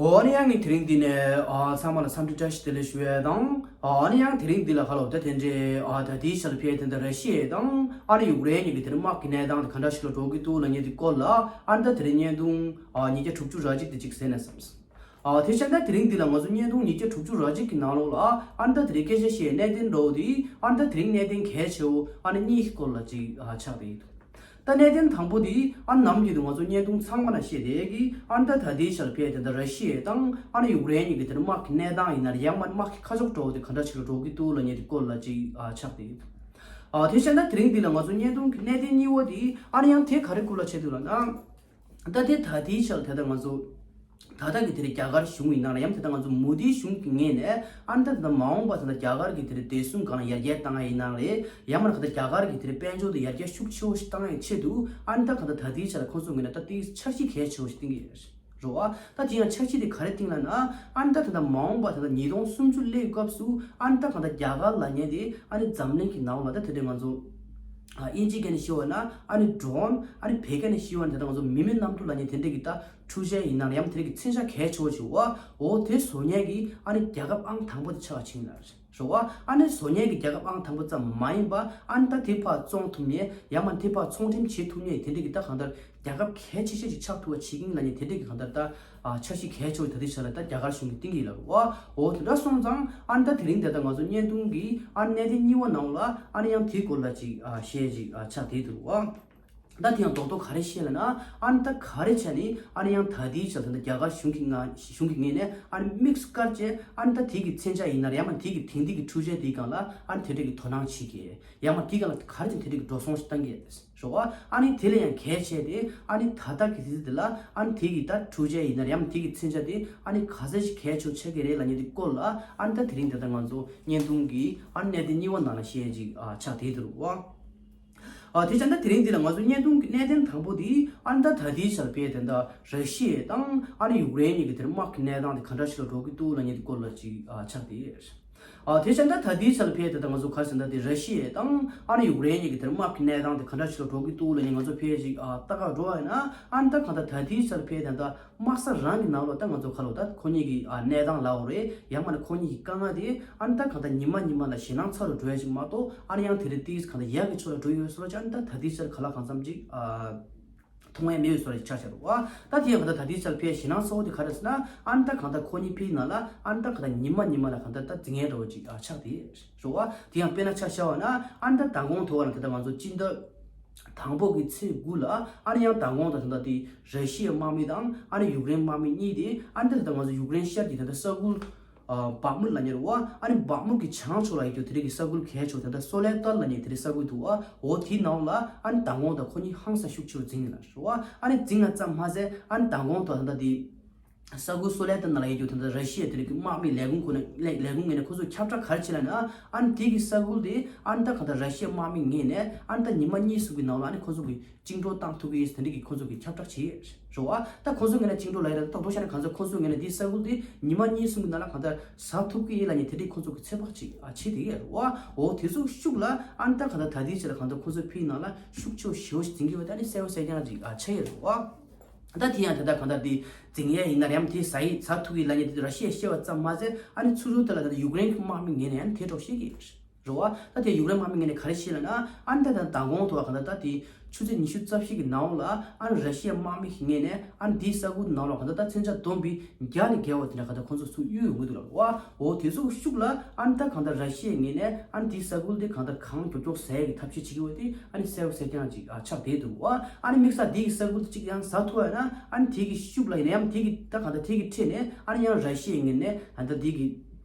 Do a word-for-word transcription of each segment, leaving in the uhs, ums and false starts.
འོ་ཨ་ནི་ཡང་ངས་དེ་རིང་འདི་ནས་ཨ་ཚང་མ་ལ་འཚམས་འདྲི་བཀྲ་ཤིས་བདེ་ལེགས་ཞུ་ཡས་དང་། ཨ་ཨ་ནི་ཡང་དེ་རིང་འདི་ལ་ཁ་ལོ་ད་དེ་འདྲའི་ཨ་ད་དེའི་ཆ་ལ་ཕེབས་དེ་འདྲ་ར་ཤི་ཡ་དང་ཨ་ནི་ཡུཀ་རེན་གཉིས་ཀྱི་དེ་རིང་དམག་གི་གནས་སྟངས་དེ་ག་འདྲ་ཞིག་ལ་འགྲོ་གི་འདུག་ལབ་མཁན་དེ་སྐོར་ལ་ཨ་ནི་ད་དེ་རིང་བརྙན་ཐུང་ཨ་ཉིས་བརྒྱ་དྲུག་ཅུ་རེ་གཅིག་དེ་གཅིག་གཟིགས་ན་བསམ། ཨ་དེ་བྱས་ན་དེ་རིང་འདི་ལ་ང་ཚོ་བརྙན་ཐུང་ཉིས་བརྒྱ་དྲུག་ཅུ་རེ་གཅིག་གི་ནང་ལོགས་ལ་ཨ་ནི་ད་དེ་རིང་སྐད་ཆ་བཤད་ཡས་གནད་དོན་འདྲ་བོ་དེ་ཨ་ནི་ད་དེ་རིང་གནད་དོན་གལ་ཆེ་བོ་ཨ་ནི་གཉིས་ཀྱི་སྐོར་ལ་ཅིག་ཨ་ཆགས་བསྡད་ཡོད། ད་གནད་དོན་དང་པོ་དེ་ཨ་ནི་ནམ་རྒྱུན་དུ་ང་ཚོ་བརྙན་ཐུང་ཚང་མ་ལ་བཤད་བསྡད་ཀྱི་ཨ་ནི་ད་ད་ལྟའི་ཆར་ཕེབས་དེ་འདྲ་ར་ཤི་ཡ་དང་ཨ་ནི་ཡུཀ་རེན་གཉིས་ཀྱི་དེར་དམག་གི་གནས་སྟངས་ཡིན་ན་རེད། ཡང་མ་དམག་གི་ཁ་ཕྱོགས་འདྲ་བོ་དེ་ག་འདྲ་ཞིག་ལ་འགྲོ་གི་འདུག་ལབ་མཁན་དེ་སྐོར་ལ་ཅིག་ཨ་ཆགས་བསྡད་ཡོད། ཨ་དེ་བྱས་ན་དེ་རིང་འདི་ལ་ང་ཚོ་བརྙན་ཐུང་གི་གནད་དོན་གཉིས་པ་དེ་ཨ་ནི་ཡང་དེ་ག་རེ་སྐོར་ལ་བྱེད་འདུག་ལབ་ན། ད་དེ་ད་ལྟའི་ཆར་དེ་ལྟ་ང་ཚོ་ད་ལྟ་གི་དེ་རིང་རྒྱ་གར་གཞུང་ཡིན་ན་ཡང་དེ་ལྟ་ང་ཚོ་མོ་དིའི་གཞུང་གི་ངོས་ནས་ཨ་ནི་ད་ད་ལྟ་མ་འོངས་པ་ད་ལྟ་རྒྱ་གར་གི་དེ་རིང་བདེ་སྲུང་སྒང་ལ་ཡར་རྒྱས་བཏང་ཡ་ཡིན་ན་རེད། ཡང་མིན་ན་ད་ལྟ་རྒྱ་གར་གི་དེ་རིང་དཔལ་འབྱོར་དེ་ཡར་རྒྱས་ཤུགས་ཆེ་བོ་ཞིག་བཏང་ཡའི་ཆེད་དུ་ཨ་ནི་ད་ག་ད་ད་ལྟའི་ཆར་ཁོང་ཚོ་ངོས་ནས་ད་དེ་འཆར་གཞི་གལ་ཆེ་བོ་ཞིག་བཏིང་གི་ཡོད་རེད་བ། ད་དེ་ཡང་འཆར་གཞི་དེ་ག་རེ་བཏིང་ལབ་ན་ཨ་ནི་ད་ད་ལྟ་མ་འོངས་པ་ད་ལྟ་ཉིས་སྟོང་སུམ་ཅུ་སླེབས་སྐབས་སུ་ཨ་ནི་ད་ག་ད་རྒྱ་གར་ལབ་མཁན་དེ་ཨ་ནི་འཛམ་གླིང་གི་ནང་ལ་ད་དེ་རིང་ང་ཚོ་ཨ་དབྱིན་ཇིའི་སྐད་ནས་ཞུ་བ་ན་ཨ་ནི་ཌོ་རོན། ཨ་ནི་བོད་སྐད་ནས་ཞུ་བ་ན་ད་ལྟ་ང་ཚོ་མི་མེད་གནམ་གྲུ་ལབ་མཁན་དེ་འདྲ་གི་ད་འཕྲུལ་ཆས་ཡིན་ན་ཡང་དེ་འདྲ་གི་མཚོན་ཆ་གལ་ཆེ་བོ་ཞིག་བ། འོ་དེ་བཟོ་མཁན་གྱི་ཨ་ནི་རྒྱལ་ཁབ་ཨང་དང་པོ་དེ་ཆགས་པ་ཕྱིན་ལ་རེད་བ། ཨ་ནི་བཟོ་མཁན་གྱི་རྒྱལ་ཁབ་ཨང་དང་པོ་ཙམ་མ་ཡིན་པ་ཨ་ནི་ད་དེ་ཕར་བཙོང་ཐུབ་མཁན་ཡང་མིན་དེ་ཕར་ཚོང་འགྲེམས་བྱེད་ཐུབ་མཁན་དེ་འདྲ་གི་ད་གང་ལྟར་རྒྱལ་ཁབ་གལ་ཆེ་ཤོས་ཅིག་ཆགས་ཐུབ་པ་བྱེད་ཀྱིན་ལབ་མཁན་དེ་འདྲ་གི་གང་ལྟར་ད་ཨ་འཆར་གཞི་གལ་ཆེ་བོ་ད་ལྟའི་ཆ་ལ་ད་རྒྱ་གར་གཞུང་གིས་བཏིང་གི་ལབ་བ། འོ་དེ་འདྲ་སོང་ཙང་ཨ་ནི་ད་དེ་རིང་དེ་ད་ང་ཚོ་བརྙན་ཐུང་གི་ཨ་ནི་གནད་དོན་གཉིས་པ་ནང་ལ་ཨ་ནི་ཡང་དེའི་སྐོར་ལ་ཅིག་ཨ་བཤད་ཅིག་ཨ་ཆགས་བསྡད་འདུག་བ། ད་དེ་ཡང་རྡོག་རྡོག་ག་རེ་བཤད་ལབ་ན་ཨ་ནི་ད་ག་རེ་བྱས་ནས་ཨ་ནི་ཡང་ད་ལྟའི་ཆ་ལ་ད་རྒྱ་གར་གཞུང་གི་ང་གཞུང་གི་ངོས་ནས་ཨ་ནི་དམིགས་སུ་བཀར་བྱས་ཨ་ནི་ད་དེ་གི་མཚོན་ཆ་ཡིན་ན་རེད། ཡང་མིན་དེ་གི་དེང་དུས་ཀྱི་འཕྲུལ་ཆས་དེའི་སྒང་ལ་ཨ་ནི་དེ་འདྲ་གི་དོ་སྣང་བྱེད་ཀྱི་ཡང་མིན་དེའི་སྒང་ལ་ག་རེ་བྱས་ནས་དེ་འདྲ་གི་འགྲོ་སོང་ཞིག་བཏང་གི་རེད་བ། ཨ་ནི་དེ་ལས་ཡང་གལ་ཆེ་དེ་ཨ་ནི་ད་ལྟ་གི་དུས་ཚོད་དེ་ལ་ཨ་ནི་དེ་གི་ད་འཕྲུལ་ཆས་ཡིན་ན་རེད། ཡང་མིན་དེ་གི་མཚོན་ཆ་དེ་ཨ་ནི་ག་ཚད་ཞིག་གལ་ཆེ་བོ་ཆགས་ཀྱི་རེད་ལབ་མཁན་དེ་སྐོར་ལ་ཨ་ནི་ད་དེ་རིང་དེ་ད་ང་ཚོ་བརྙན་ཐུང་གི་ཨ་ནི་གནད་དོན་གཉིས་པ་ནང་ལ་བཤད་ཅིག་ཨ་ཆགས་བསྡད་འདུག་བ། ཨ་དེ་བྱས་ན་དེ་རིང་འདི་ལ་ང་ཚོ་བརྙན་ཐུང་གི་གནད་དོན་དང་པོ་དེ་ཨ་ནི་ད་ད་ལྟའི་ཆར་ཕེབས་དེ་ད་ར་ཤི་ཡ་དང་ཨ་ནི་ཡུཀ་རེན་གཉིས་ཀྱི་དེར་དམག་གི་གནས་སྟངས་དེ་ག་འདྲ་ཞིག་ལ་འགྲོ་གི་འདུག་ལབ་མཁན་དེ་སྐོར་ལ་ཅིག་ཨ་ཆགས་བསྡད་ཡོད། ཨ་དེ་བྱས་ན་ད་ལྟའི་ཆར་ཕེབས་དེ་ད་ང་ཚོ་ག་རེ་ཟེར་ན་དེ་ར་ཤི་ཡ་དང་ཨ་ནི་ཡུཀ་རེན་གཉིས་ཀྱི་དེར་དམག་གི་གནས་སྟངས་དེ་ག་འདྲ་ཞིག་ལ་འགྲོ་གི་འདུག་ལབ་མཁན་ང་ཚོ་ཕེབས་ཅིག་ཨ་ལྟ་ག་འགྲོ་བ་ཡིན་ན་ཨ་ནི་ད་གང་ལྟར་ད་ལྟའི་ཆར་ཕེབས་དེ་ད་དམག་ས་རང་གི་ནང་ལ་ད་ང་ཚོ་ག་ལ་ད་ཁོ་གཉིས་ཀྱི་ཨ་གནས་སྟངས་ལབ་དགོས་རེད། ཡང་མིན་ན་ཁོ་གཉིས་ཀྱི་དཀའ་ངལ་དེ་ཨ་ནི་ད་གང་ལྟར་ཉི་མ་ཉི་མ་ལ་ཞེད་སྣང་ཚ་རུ་འགྲོ་ཡ་ཅིག་མ་གཏོགས་ཨ་ནི་ཡང་དེ་རིང་ཏིས་གང་ལྟར་ཡག་གི་ཕྱོགས་ལ་འགྲོ་ཡོད་བཟོ་འདྲ་ཅིག་ཨ་ནི་ད་ད་ལྟའི་ཆར་ག་ལ་གང་འཚམ་ཅིག་ཨ་མཐོང་ཡ་མེད་བཟོ་འདྲ་ཅིག་ཆགས་བཞག་འདུག་བ། ད་དེ་ཡང་གང་ལྟར་ད་ལྟའི་ཆར་ཕེབས་ཞེད་སྣང་ཚ་བོ་དེ་ག་རེ་ཟེར་ན་ཨ་ནི་ད་གང་ལྟར་ཁོ་གཉིས་ཕེབས་ནང་ལ་ཨ་ནི་ད་གང་ལྟར་ཉི་མ་ཉི་མ་ལ་གང་ལྟར་ད་འཛིང་ཡ་འདྲ་བོ་ཅིག་ཨ་ཆགས་དེ་རེད་བ། དེ་ཡང་དཔེར་ན་ཆ་བཞག་པ་ན་ཨ་ནི་ད་མདང་དགོང་ཐོག་ལ་ད་ལྟ་ང་ཚོ་སྤྱི་ཟླ་དང་པོ་གི་ཚེས་དགུ་ལ་ཨ་ནི་ཡང་མདང་དགོང་དང་ད་ལྟ་དེ་ར་ཤི་ཡའི་དམག་མི་དང་ཨ་ནི་ཡུཀ་རེན་དམག་མི་གཉིས་དེ་ཨ་ནི་ད་ལྟ་ང་ཚོ་ཡུཀ་རེན་ཤར་གྱི་ད་ལྟ་ས་ཁུལ་ཨ་བག་མུད་ལབ་མཁན་རེད་བ། ཨ་ནི་བག་མུད་ཀྱི་བྱང་ཕྱོགས་ལ་ཡོད་རྒྱུ་དེ་རིགས་ཀྱི་ས་ཁུལ་གལ་ཆེ་བ་ད་ལྟ་སོ་ལེ་ཏར་ལབ་མཁན་དེ་རིགས་ས་ཁུལ་འདུག་བ། འོ་དེའི་ནང་ལ་ཨ་ནི་མདང་དགོང་དང་ཁོ་གཉིས་ཧང་སང་ཤུགས་ཆེ་བ་འཛིང་ཡོད་ལ་རེད་བ། ཨ་ནི་འཛིང་ཡ་ཙམ་མ་ཟད་ཨ་ནི་མདང་དགོང་དང་ད་ལྟ་དེ་ས་ཁུལ་སོ་ལེ་ཏར་ནང་ལ་ཡོད་རྒྱུ་དེ་འདྲ་ར་ཤི་ཡ་དེ་རིགས་ཀྱི་དམག་མི་ལས་ཁུངས་ཁོ་ན་ལས་ལས་ཁུངས་ངོས་ནས་ཁོ་ཚོས་ཁྱབ་བསྒྲགས་ག་རེ་བྱས་ལབ་ན་ཨ་ནི་དེ་གི་ས་ཁུལ་དེ་ཨ་ནི་ད་གང་ལྟར་ར་ཤི་ཡའི་དམག་མི་ངོས་ནས་ཨ་ནི་ད་ཉི་མ་གཉིས་གསུམ་གི་ནང་ལ་ཨ་ནི་ཁོ་ཚོ་གི་བཅིངས་འགྲོལ་བཏང་ཐུབ་ཀྱི་ཡོད་དེ་འདྲ་གི་ཁོ་ཚོ་གི་ཁྱབ་བསྒྲགས་བྱས་རེད་བ། ད་ཁོ་ཚོ་ངོས་ནས་བཅིངས་འགྲོལ་ལབ་ཡ་རེད། ད་རྡོག་རྡོག་བཤད་ན་གང་ཚོད་ཁོ་ཚོ་ངོས་ནས་དེ་ས་ཁུལ་དེ་ཉི་མ་གཉིས་གསུམ་གི་ནང་ལ་གང་ལྟར་ཟ་ཐུབ་ཀྱི་ཡོད་ལབ་མཁན་དེ་འདྲ་ཁོ་ཚོ་གི་ཚོད་དཔག་ཅིག་ཨ་བྱས་བསྡད་ཡོད་རེད་བ། འོ་དེ་ཚོ་ཤུགས་ལ་ཨ་ནི་ད་གང་ལྟར་ད་ལྟའི་ཆ་ལ་གང་ལྟར་ཁོ་ཚོ་ཕྱིའི་ནང་ལ་ཤུགས་ཆེ་བ་ཞེ་པོ་ཞིག་འཛིང་གི་ཡོད་པ་དེ་ཨ་ནི་གསལ་པོ་གསལ་རྐྱང་ཅིག་ཨ་ཆགས་ཡོད་རེད་བ། ད་དེ་ཡང་དེ་ལྟར་གང་ལྟར་དེ་འཛིང་ཡས་ཡིན་ན་རེད། ཡང་དེ་ཟ་ཡི་ཟ་ཐུབ་ཀྱི་ལབ་མཁན་དེ་ར་ཤི་ཡས་བཤད་པ་ཙམ་མ་ཟད་ཨ་ནི་ཚུར་ཚུར་དེ་ལ་ད་ལྟ་ཡུཀ་རེན་གྱི་དམག་མི་ངོས་ནས་ཡང་དེ་འདྲ་བཤད་ཀྱི་ཡོད་རེད་བ། ད་དེ་ཡུཀ་རེན་དམག་མི་ངོས་ནས་ག་རེ་བཤད་ལབ་ན་ཨ་ནི་ད་ད་མདང་དགོང་དུ་གང་ལྟར་ད་དེ་ཆུ་ཚོད་ཉི་ཤུ་རྩ་བཞི་གི་ནང་ལ་ཨ་ནི་ར་ཤི་ཡའི་དམག་མི་ཞིག་ངོས་ནས་ཨ་ནི་དེའི་ས་ཁུལ་ནང་ལ་གང་ལྟར་ད་མཚོན་ཆ་འདོན་པའི་བརྒྱ་ནས་བརྒལ་བ་དེ་འདྲ་གང་ལྟར་ཁོང་ཚོ་ཚུར་གཡུག་ཡོང་གི་འདུག་ལབ་རེད་བ། འོ་དེ་ཚོ་ཤུགས་ལ་ཨ་ནི་ད་གང་ལྟར་ར་ཤི་ཡའི་ངོས་ནས་ཨ་ནི་དེའི་ས་ཁུལ་དེ་གང་ལྟར་གང་མགྱོགས་མགྱོགས་ཟ་ཡས་ཀྱི་ཐབས་ཤེས་བྱེད་ཀྱི་ཡོད་དེ་ཨ་ནི་གསལ་པོ་གསལ་རྐྱང་ཅིག་ཨ་ཆགས་བསྡད་འདུག་བ། ཨ་ནི་དམིགས་བསལ་དེ་གི་ས་ཁུལ་དེ་གཅིག་ཡང་ཟ་ཐུབ་ཡ་ན་ཨ་ནི་དེ་གི་ཤུགས་ལ་ཡིན་ན་ཡང་དེ་གི་ད་གང་ལྟར་དེ་གི་ཁྲིད་ནས་ཨ་ནི་ཡང་ར་ཤི་ཡའི་ངོས་ནས་ཨ་ནི་ད་དེ་གི་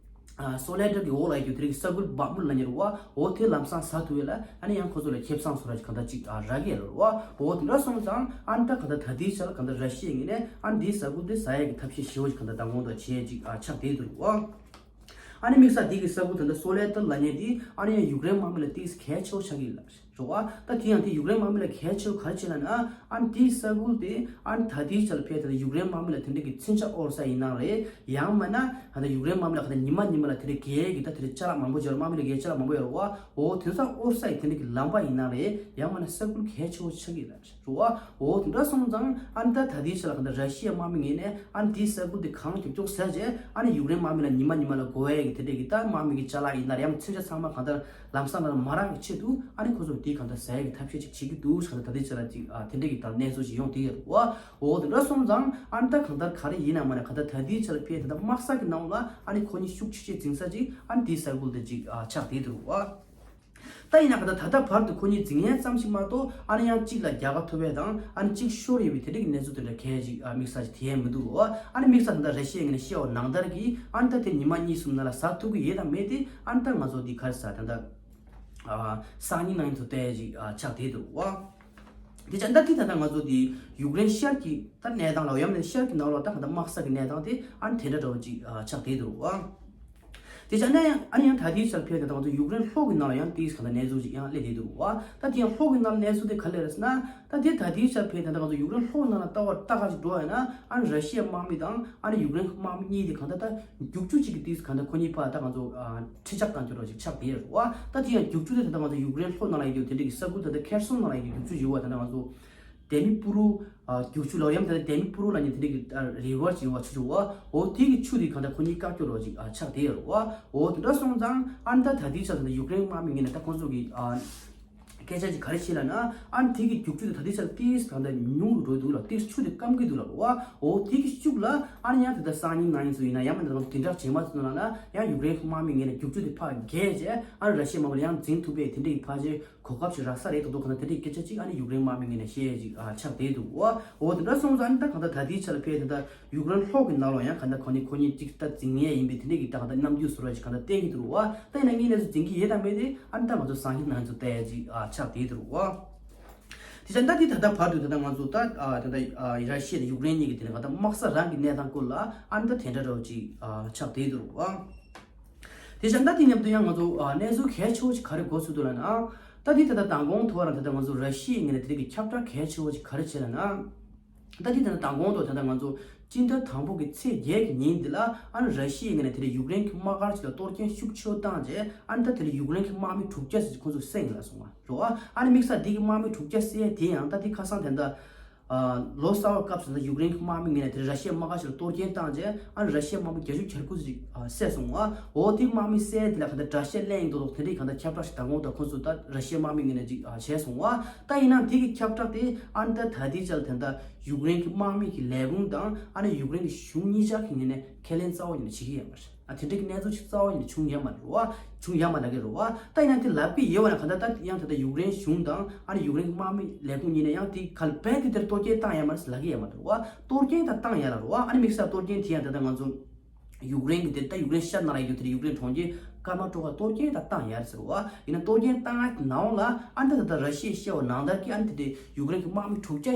ཨ་སོ་ལེ་ཏར་གྱི་འོག་ལ་ཡོད་རྒྱུ་དེ་རིགས་ས་ཁུལ་བག་མུད་ལབ་མཁན་རེད་བ། འོ་དེ་ལམ་སང་ཟ་ཐུབ་ཡས་ལ་ཨ་ནི་ཡང་ཁོ་ཚོ་ལ་ཁེ་བཟང་བཟོ་འདྲ་ཅིག་གང་ལྟར་ཅིག་ཨ་རག་གི་ཡོད་རེད་བ། འོ་དེ་འདྲ་སོང་ཙང་ཨ་ནི་ད་གང་ལྟར་ད་ལྟའི་ཆ་ལ་གང་ལྟར་ར་ཤི་ཡའི་ངོས་ནས་ཨ་ནི་དེའི་ས་ཁུལ་དེ་ཟ་ཡས་ཀྱི་ཐབས་ཤེས་ཞེ་པོ་ཅིག་གང་ལྟར་མདང་དགོང་དུ་བྱེད་ཡས་ཅིག་ཨ་ཆགས་བསྡད་འདུག་བ། ཨ་ནི་དམིགས་བསལ་དེ་གི་ས་ཁུལ་དེ་འདྲ་སོ་ལེ་ཏར་ལབ་མཁན་དེ་ཨ་ནི་ཡང་ཡུཀ་རེན་དམག་མི་ལ་ཏིས་གལ་ཆེ་བོ་ཆགས་ཀྱི་ཡོད་ལ། རེད་བ། ད་དེ་ཡང་དེ་ཡུཀ་རེན་དམག་མི་ལ་གལ་ཆེ་བ་ག་རེ་བྱས་ལབ་ན། ཨ་ནི་དེའི་ས་ཁུལ་དེ་ཨ་ནི་ད་ལྟའི་ཆ་ལ་ཕལ་ཆེར་ཡུཀ་རེན་དམག་མི་ལ་དེ་འདྲ་གི་མཚོན་ཆ་དབོར་ས་ཡིན་ན་རེད། ཡང་མིན་ན་ད་ལྟ་ཡུཀ་རེན་དམག་མི་ལ་ད་ལྟ་ཉི་མ་ཉི་མ་ལ་དེ་འདྲ་རྒྱལ་གྱི་ད་དེ་འདྲ་ཅ་ལག་མང་པོ་ཡོད་རེད། དམག་མི་ལ་རྒྱལ་ཅ་ལག་མང་པོ་ཡོད་རེད་བ། འོ་དེ་ཚོ་དབོར་ས་ཡི་དེ་འདྲ་གི་ལམ་པ་ཡིན་ན་རེད། ཡང་མིན་ན་ས་ཁུལ་གལ་ཆེ་བོ་ཆགས་ཀྱི་རེད། རེད་བ། འོ་དེ་འདྲ་སོང་ཙང་ཨ་ནི་ད་ད་ལྟའི་ཆ་ལ་གང་ལྟར་ར་ཤི་ཡའི་དམག་མི་ངོས་ནས་ཨ་ནི་དེའི་ས་ཁུལ་དེ་གང་མགྱོགས་མགྱོགས་ཟ་བྱས། ཨ་ནི་ཡུཀ་རེན་དམག་མི་ལ་ཉི་མ་ཉི་མ་ལ་དགོས་ཡས་ཀྱི་དེ་འདྲས་ཀྱི་ད་དམག་མི་གི་ཅ་ལག་ཡིན་ན་རེད། ཡང་མཚོན་ཆ་ཚང་མ་གང་ལྟར་ལམ་སང་ལ་མ་རག་གི་ཆེད་དུ་ཨ་ནི་ཁོ་ཚོ་དེ་གང་ལྟར་ཟ་ཡས་ཀྱི་ཐབས་ཤེས་ཅིག་བྱེད་ཀྱི་འདུག་ཟེར། ད་ལྟའི་ཆ་ལ་ཅིག་ཨ་དེ་འདྲས་ཀྱི་ད་གནས་ཚུལ་ཅིག་ཡོང་བསྡད་ཡོད་རེད་བ། འོ་དེ་འདྲ་སོང་ཙང་ཨ་ནི་ད་གང་ལྟར་ག་རེ་ཡིན་ན་མ་ན་གང་ལྟར་ད་ལྟའི་ཆ་ལ་ཕལ་ཆེར་ད་ལྟ་དམག་ས་གི་ནང་ལ་ཨ་ནི་ཁོ་གཉིས་ཤུགས་ཆེ་ཆེ་འཛིང་ས་ཅིག་ཨ་ནི་དེའི་ས་ཁུལ་དེ་ཅིག་ཨ་ཆགས་བསྡད་འདུག་བ། ད་ཡིན་ན་ག་ད་ད་ལྟ་བར་དུ་ཁོ་གཉིས་འཛིང་ཡས་ཙམ་ཞིག་མ་གཏོགས། ཨ་ནི་ཡང་གཅིག་ལ་རྒྱལ་ཁ་ཐོབ་ཡས་དང་ཨ་ནི་གཅིག་ཤོར་ཡོད་པའི་དེ་འདྲ་གི་གནས་ཚུལ་དེ་འདྲ་གལ་ཅིག་ཨ་དམིགས་བསལ་ཅིག་དེ་ཡས་མི་འདུག་ལོ། ཨ་ནི་དམིགས་བསལ་ད་ལྟ་ར་ཤི་ཡའི་ངོས་ནས་བཤད་པ་ནང་ལྟར་གྱི་ཨ་ནི་ད་དེ་ཉི་མ་གཉིས་གསུམ་ནང་ལ་ཟ་ཐུབ་ཀྱི་ཡོད་དམ་མེད་དེ་ཨ་ནི་ད་ང་ཚོ་འདི་ག་རེ་ཟ་ད་ད་ཨ་སང་ཉིན་གནངས་ཉིན་ཚོ་བལྟ་ཡས་ཅིག་ཨ་ཆགས་བསྡད་འདུག་བ། དེ་ཙང་ད་དེ་ད་ལྟ་ང་ཚོ་དེ་ཡུཀ་རེན་ཤར་གྱི་ད་གནས་སྟངས་ལ་ཡང་ན་ཤར་གྱི་ནང་ལོགས་ད་ག་ད་དམག་ས་གི་གནས་སྟངས་དེ་ཨ་ནི་དེ་འདྲ་འདྲ་བོ་ཅིག་ཨ་ཆགས་བསྡད་འདུག་བ། དེ་ཙང་ན་ཡང་ཨ་ནི་ཡང་ད་ལྟའི་ཆར་ཕལ་ཆེར་ད་ང་ཚོ་ཡུཀ་རེན་ལྷོ་གི་ནང་ལ་ཡང་དེའི་ག་ད་གནས་ཚུལ་ཅིག་ཡང་སླེབས་བསྡད་འདུག་བ། ད་དེ་ཡང་ལྷོ་གི་ནང་གནས་ཚུལ་དེ་ག་ལེར་ཟེར་ན། ད་དེ་ད་ལྟའི་ཆར་ཕལ་ཆེར་ད་ང་ཚོ་ཡུཀ་རེན་ལྷོ་གི་ནང་ལ་ལྟ་བར་ལྟ་ག་ཅིག་འགྲོ་ཡོད་ན། ཨ་ནི་ར་ཤི་ཡའི་དམག་མི་དང་ཨ་ནི་ཡུཀ་རེན་གྱི་དམག་མི་གཉིས་དེ་གང་ལྟར་ད་རྒྱུག་ཆུ་གཅིག་གི་དུས་སུ་གང་ལྟར་ཁོ་གཉིས་བར་ད་ང་ཚོ་ཨ་འཕྲིན་བཅར་བཏང་རྒྱུ་རོ་ཅིག་ཆགས་བསྡད་ཡོད་རེད་བ། ད་དེ་ཡང་རྒྱུག་ཆུ་དེ་ད་ལྟ་ང་ཚོ་ཡུཀ་རེན་ལྷོ་ནང་ལ་ཡོད་རྒྱུ་དེ་འདྲ་གི་ས་ཁུལ་ད་ལྟ་ཁེར་སོང་ནང་ལ་ཡོད་རྒྱུ་རྒྱུག་ཆུ་ཡོད་བ། ད་ལྟ་ང་ཚོ་དེ་མི་པུ་རུ་ཨ་རྒྱུག་ཆུ་ལ་ཡང་ད་ལྟ་དེ་མི་པུ་རུ་ལ་ཉིན་དེ་འདྲ་གི་ཨ་རི་ཝར་ཅིག་ཡོད་བ་ཆུ་ཆུ་བ། འོ་དེ་གི་ཆུ་དེ་གང་ལྟར་ཁོ་གཉིས་བཀག་རྒྱུ་རོ་ཅིག་ཨ་ཆགས་བསྡད་ཡོད་རེད་བ། འོ་དེ་འདྲ་སོང་ཙང་ཨ་ནི་ད་ད་ལྟའི་ཆར་ད་ལྟ་ཡུཀ་རེན་དམག་མི་ངོས་ནས་ད་ཁོང་ཚོ་གི་ཨ། སྐད་ཆ་ཅིག་ག་རེ་བཤད་ལབ་ན། ཨ་ནི་དེ་གི་རྒྱུག་ཆུ་དེ་ད་ལྟའི་ཆར་ཏིས་གང་ལྟར་ཉུང་རུ་འགྲོ་འདུག་ལ། ཏིས་ཆུ་དེ་སྐམ་གི་འདུག་ལབ་པ། འོ་དེ་གི་ཤུགས་ལ་ཨ་ནི་ཡང་དེ་ལྟར་སང་ཉིན་གནངས་ཉིན་ཚོ་ཡིན་ན་ཡང་མིན་ན་དེ་འདྲ་བྱེད་མ་ཐུབ་ན་ལབ་ན། ཡང་ཡུཀ་རེན་དམག་མི་ངོས་ནས་རྒྱུག་ཆུ་དེ་ཕར་བརྒལ་བྱས་ཨ་ནི་ར་ཤི་ཡ་དམག་མི་ལ་ཡང་འཛིང་ཐུབ་པའི་དེ་འདྲ་གི་ཕལ་ཆེར་གོ་སྐབས་ཤིག་རག་ས་རེད་འདུག་འདུག་གང་ལྟར་དེ་འདྲའི་སྐད་ཆ་ཅིག་ཨ་ནི་ཡུཀ་རེན་དམག་མི་ངོས་ནས་བཤད་ཡས་ཅིག་ཨ་ཆགས་བསྡད་འདུག་འོ་དེ་འདྲ་སོང་ཙང་ཨ་ནི་ད་གང་ལྟར་ད་ལྟའི་ཆར་ལ་ཕལ་ཆེར་ད་ལྟ་ཡུཀ་རེན་ལྷོ་གི་ནང་ལ་ཡང་གང་ལྟར་ཁོ་ནི་ཁོ་གཉིས་གཅིག་ད་འཛིང་ངེས་ཡིན་པའི་དེ་འདྲ་གི་ད་གང་ལྟར་རྣམ་འགྱུར་བཟོ་འདྲ་ཞིག་གང་ལྟར་བསྟན་གྱི་འདུག་བ། ད་ཡིན་ན་ངས་ནས་སུ་འཛིང་གི་ཡོད་དམ་མེད་དེ་ཨ་ནི་ད་ང་ཚོ་སང་ཉིན་གནངས་ཚོ་བལྟ་ཡ་ཅིག་ཨ་ཆགས་བསྡད་འདུག་བ། དེ་ཙང་ད་དེ་ད་ལྟ་བར་དུ་ད་ལྟ་ང་ཚོ་ད་ཨ་ད་ལྟ་ཨ་ར་ཤི་ཡ་དང་ཡུཀ་རེན་གཉིས་ཀྱི་དེ་ནས་གང་ལྟར་དམག་ས་རང་གི་གནས་སྟངས་སྐོར་ལ་ཨ་ནི་ད་དེ་འདྲ་འདྲ་བོ་ཅིག་ཨ་ཆགས་བསྡད་འདུག་བ། དེ་ཙང་ད་དེ་མཉམ་དུ་ཡང་ང་ཚོ་ཨ་གནས་ཚུལ་གལ་ཆེ་བོ་ཞིག་ག་རེ་གོ་ཚུལ་འདུག་ལབ་ན། ད་དེ་ད་ལྟ་མདང་དགོང་ཐོག་རང་ད་ལྟ་ང་ཚོ་ར་ཤི་ཡའི་ངོས་ནས་དེ་རིགས་ཀྱི་ཁྱབ་བསྒྲགས་གལ་ཆེ་བོ་ཞིག་ག་རེ་བྱས་ལབ་ན། ད་དེ་ད་ལྟ་མདང་དགོང་དུ་ད་ལྟ་ང་ཚོ་སྤྱི་ཟླ་དང་པོ་གི་ཚེས་བརྒྱད་ཀྱི་ཉིན་འདི་ལ་ཨ་ནི་ར་ཤི་ཡའི་ངོས་ནས་དེ་རིགས་ཡུཀ་རེན་གྱི་དམག་སྒར་ཅིག་ལ་གཏོར་སྐྱོན་ཤུགས་ཆེ་བོ་བཏང་རྗེས་ཨ་ནི་ད་དེ་རིགས་ཡུཀ་རེན་གྱི་དམག་མི་དྲུག་བརྒྱ་ཙམ་ཞིག་ཁོང་ཚོས་བསད་ཡིན་ལབ་སོང་བ་རེད་བ། ཨ་ནི་དམིགས་བསལ་འདི་གི་དམག་མི་དྲུག་བརྒྱ་བསད་དེ་ཡང་ད་དེ་ཁ་སང་དེ་འདྲ་ཨ་ལོ་གསར་བ་སྐབས་སུ་ད་ཡུཀ་རེན་གྱི་དམག་མི་ངོས་ནས་དེ་ར་ཤི་ཡའི་དམག་སྒར་ཞིག་ལ་གཏོར་སྐྱོན་བཏང་རྗེས་ཨ་ནི་ར་ཤི་ཡའི་དམག་མི་བརྒྱད་ཅུ་གྱ་དགུ་ཙམ་ཞིག་ཨ་བསད་སོང་བ། འོ་དེ་དམག་མི་བསད་དེ་ལ་ག་ད་དྲག་ཤ་ལེན་ཡིན་མདོག་མདོག་དེ་འདྲའི་ག་ད་ཁྱབ་བསྒྲགས་ཤིག་མདང་དགོང་དང་ཁོང་ཚོ་ད་ར་ཤི་ཡའི་དམག་མི་ངོས་ནས་ཅིག་ཨ་བྱས་སོང་བ། ད་ཡིན་ནའང་དེ་གི་ཁྱབ་བསྒྲགས་དེ་ཨ་ནི་ད་ད་ལྟའི་ཆར་དེ་འདྲ་ཡུཀ་རེན་གྱི་དམག་མི་གི་ལས་ཁུངས་དང་ཨ་ནི་ཡུཀ་རེན་གྱི་གཞུང་གཉིས་ཆར་གྱི་ངོས་ནས་ཁས་ལེན་རྩ་བ་ཉིད་ནས་བྱེད་ཀྱི་ཡོད་མ་རེད། ཨ་དེ་འདྲ་གི་གནས་ཚུལ་ཞིག་རྩ་བ་ཉིད་ནས་བྱུང་ཡོད་མ་རེད་བ། བྱུང་ཡོད་མ་རེད་ལབ་ཀྱི་རེད་བ། ད་ཡིན་ན་དེ་ལབ་ཀྱི་ཡོད་བ་ན་ག་ད་ད་ཡང་ད་ལྟ་ཡུཀ་རེན་གཞུང་དང་ཨ་ནི་ཡུཀ་རེན་གྱི་དམག་མི་ལས་ཁུངས་གཉིས་ནས་ཡང་དེ་ག་ལ་རྦད་དེ་དེར་གཏོར་སྐྱོན་བཏང་ཡོད་མ་རེད་ལབ་ཀྱི་ཡོད་མ་རེད་བ། གཏོར་སྐྱོན་ད་བཏང་ཡོད་ལ་རེད་བ། ཨ་ནི་དམིགས་བསལ་གཏོར་སྐྱོན་དེ་ཡང་ད་ལྟ་ང་ཚོ་ཡུཀ་རེན་གྱི་དེ་ད་ཡུཀ་རེན་ཤར་ནང་ལ་ཡོད་དེ་ཡུཀ་རེན་གྲོང་ཁྱེར་ཀར་མ་ཊོ་ཀ་གཏོར་སྐྱོན་ད་བཏང་ཡོད་ཟེར་བ། ཡིན་ན་གཏོར་སྐྱོན་བཏང་ཡག་གི་ནང་ལ་ཨ་ནི་ད་ད་ལྟ་ར་ཤི་ཡས་བཤད་པ་ནང་ལྟར་གྱི་ཨ་ནི་དེ་དེ་ཡུཀ་རེན་གྱི་དམག་མི་དྲུག་བརྒྱ་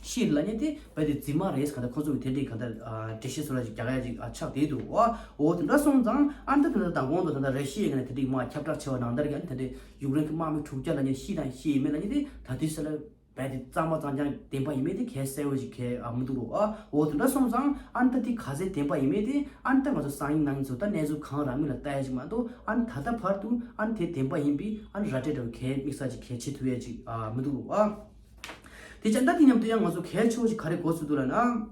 ཤི་ལབ་མཁན་དེ་རྦད་དེ་རྫུན་མ་རེད་ཟེར། ག་ད་ཁོ་ཚོ་གི་དེ་འདྲའི་ག་ད་འགྲེལ་བཤད་བཟོ་འདྲ་ཅིག་རྒྱག་ཡ་ཅིག་ཆགས་བསྡད་འདུག་བ། འོ་དེ་འདྲ་སོང་ཙང་ཨ་ནི་ད་ད་ལྟ་མདང་དགོང་དུ་ད་ལྟ་ར་ཤི་ཡའི་ངོས་ནས་དེ་འདྲའི་མར་ཁྱབ་བསྒྲགས་བྱས་པ་ནང་ལྟར་གྱི་ཨ་ནི་དེ་འདྲའི་ཡུཀ་རེན་གྱི་དམག་མི་དྲུག་བརྒྱ་ལབ་མཁན་ཤི་དང་ཤི་ཡིན་མིན་ལབ་མཁན་དེ་ད་དུས་ཚོད་ལ་རྦད་དེ་གཙང་མ་གཙང་རྐྱང་བདེན་པ་ཡིན་མིན་དེ་གལ་གསལ་བོ་ཞིག་གལ་ཨ་མི་འདུག་རོ་ཨ། འོ་དེ་འདྲ་སོང་ཙང་ཨ་ནི་ད་དེ་ག་ཚད་བདེན་པ་ཡིན་མིན་དེ་ཨ་ནི་ད་ང་ཚོ་སང་ཉིན་གནངས་ཉིན་ཚོ་ད་གནས་ཚུལ་གང་རག་མིན་ལ་ལྟ་ཡ་ཞིག་མ་གཏོགས། ཨ་ནི་ད་ལྟ་བར་དུ་ཨ་ནི་དེ་བདེན་པ་ཡིན་པའི་ཨ་ནི་ར་སྤྲོད་འདྲ་བོ་གལ་དམིགས་བསལ་ཅིག་གལ་ཆེ་ཐུབ་ཡ་ཅིག་ཨ་མི་འདུག་རོ་ཨ། དེ་ཅང་ད་དེ་མཉམ་དུ་ཡང་ང་ཚོ་གལ་ཆེ་བོ་ཞིག་ག་རེ་གོ་ཚུལ་འདུག་ལབ་ན།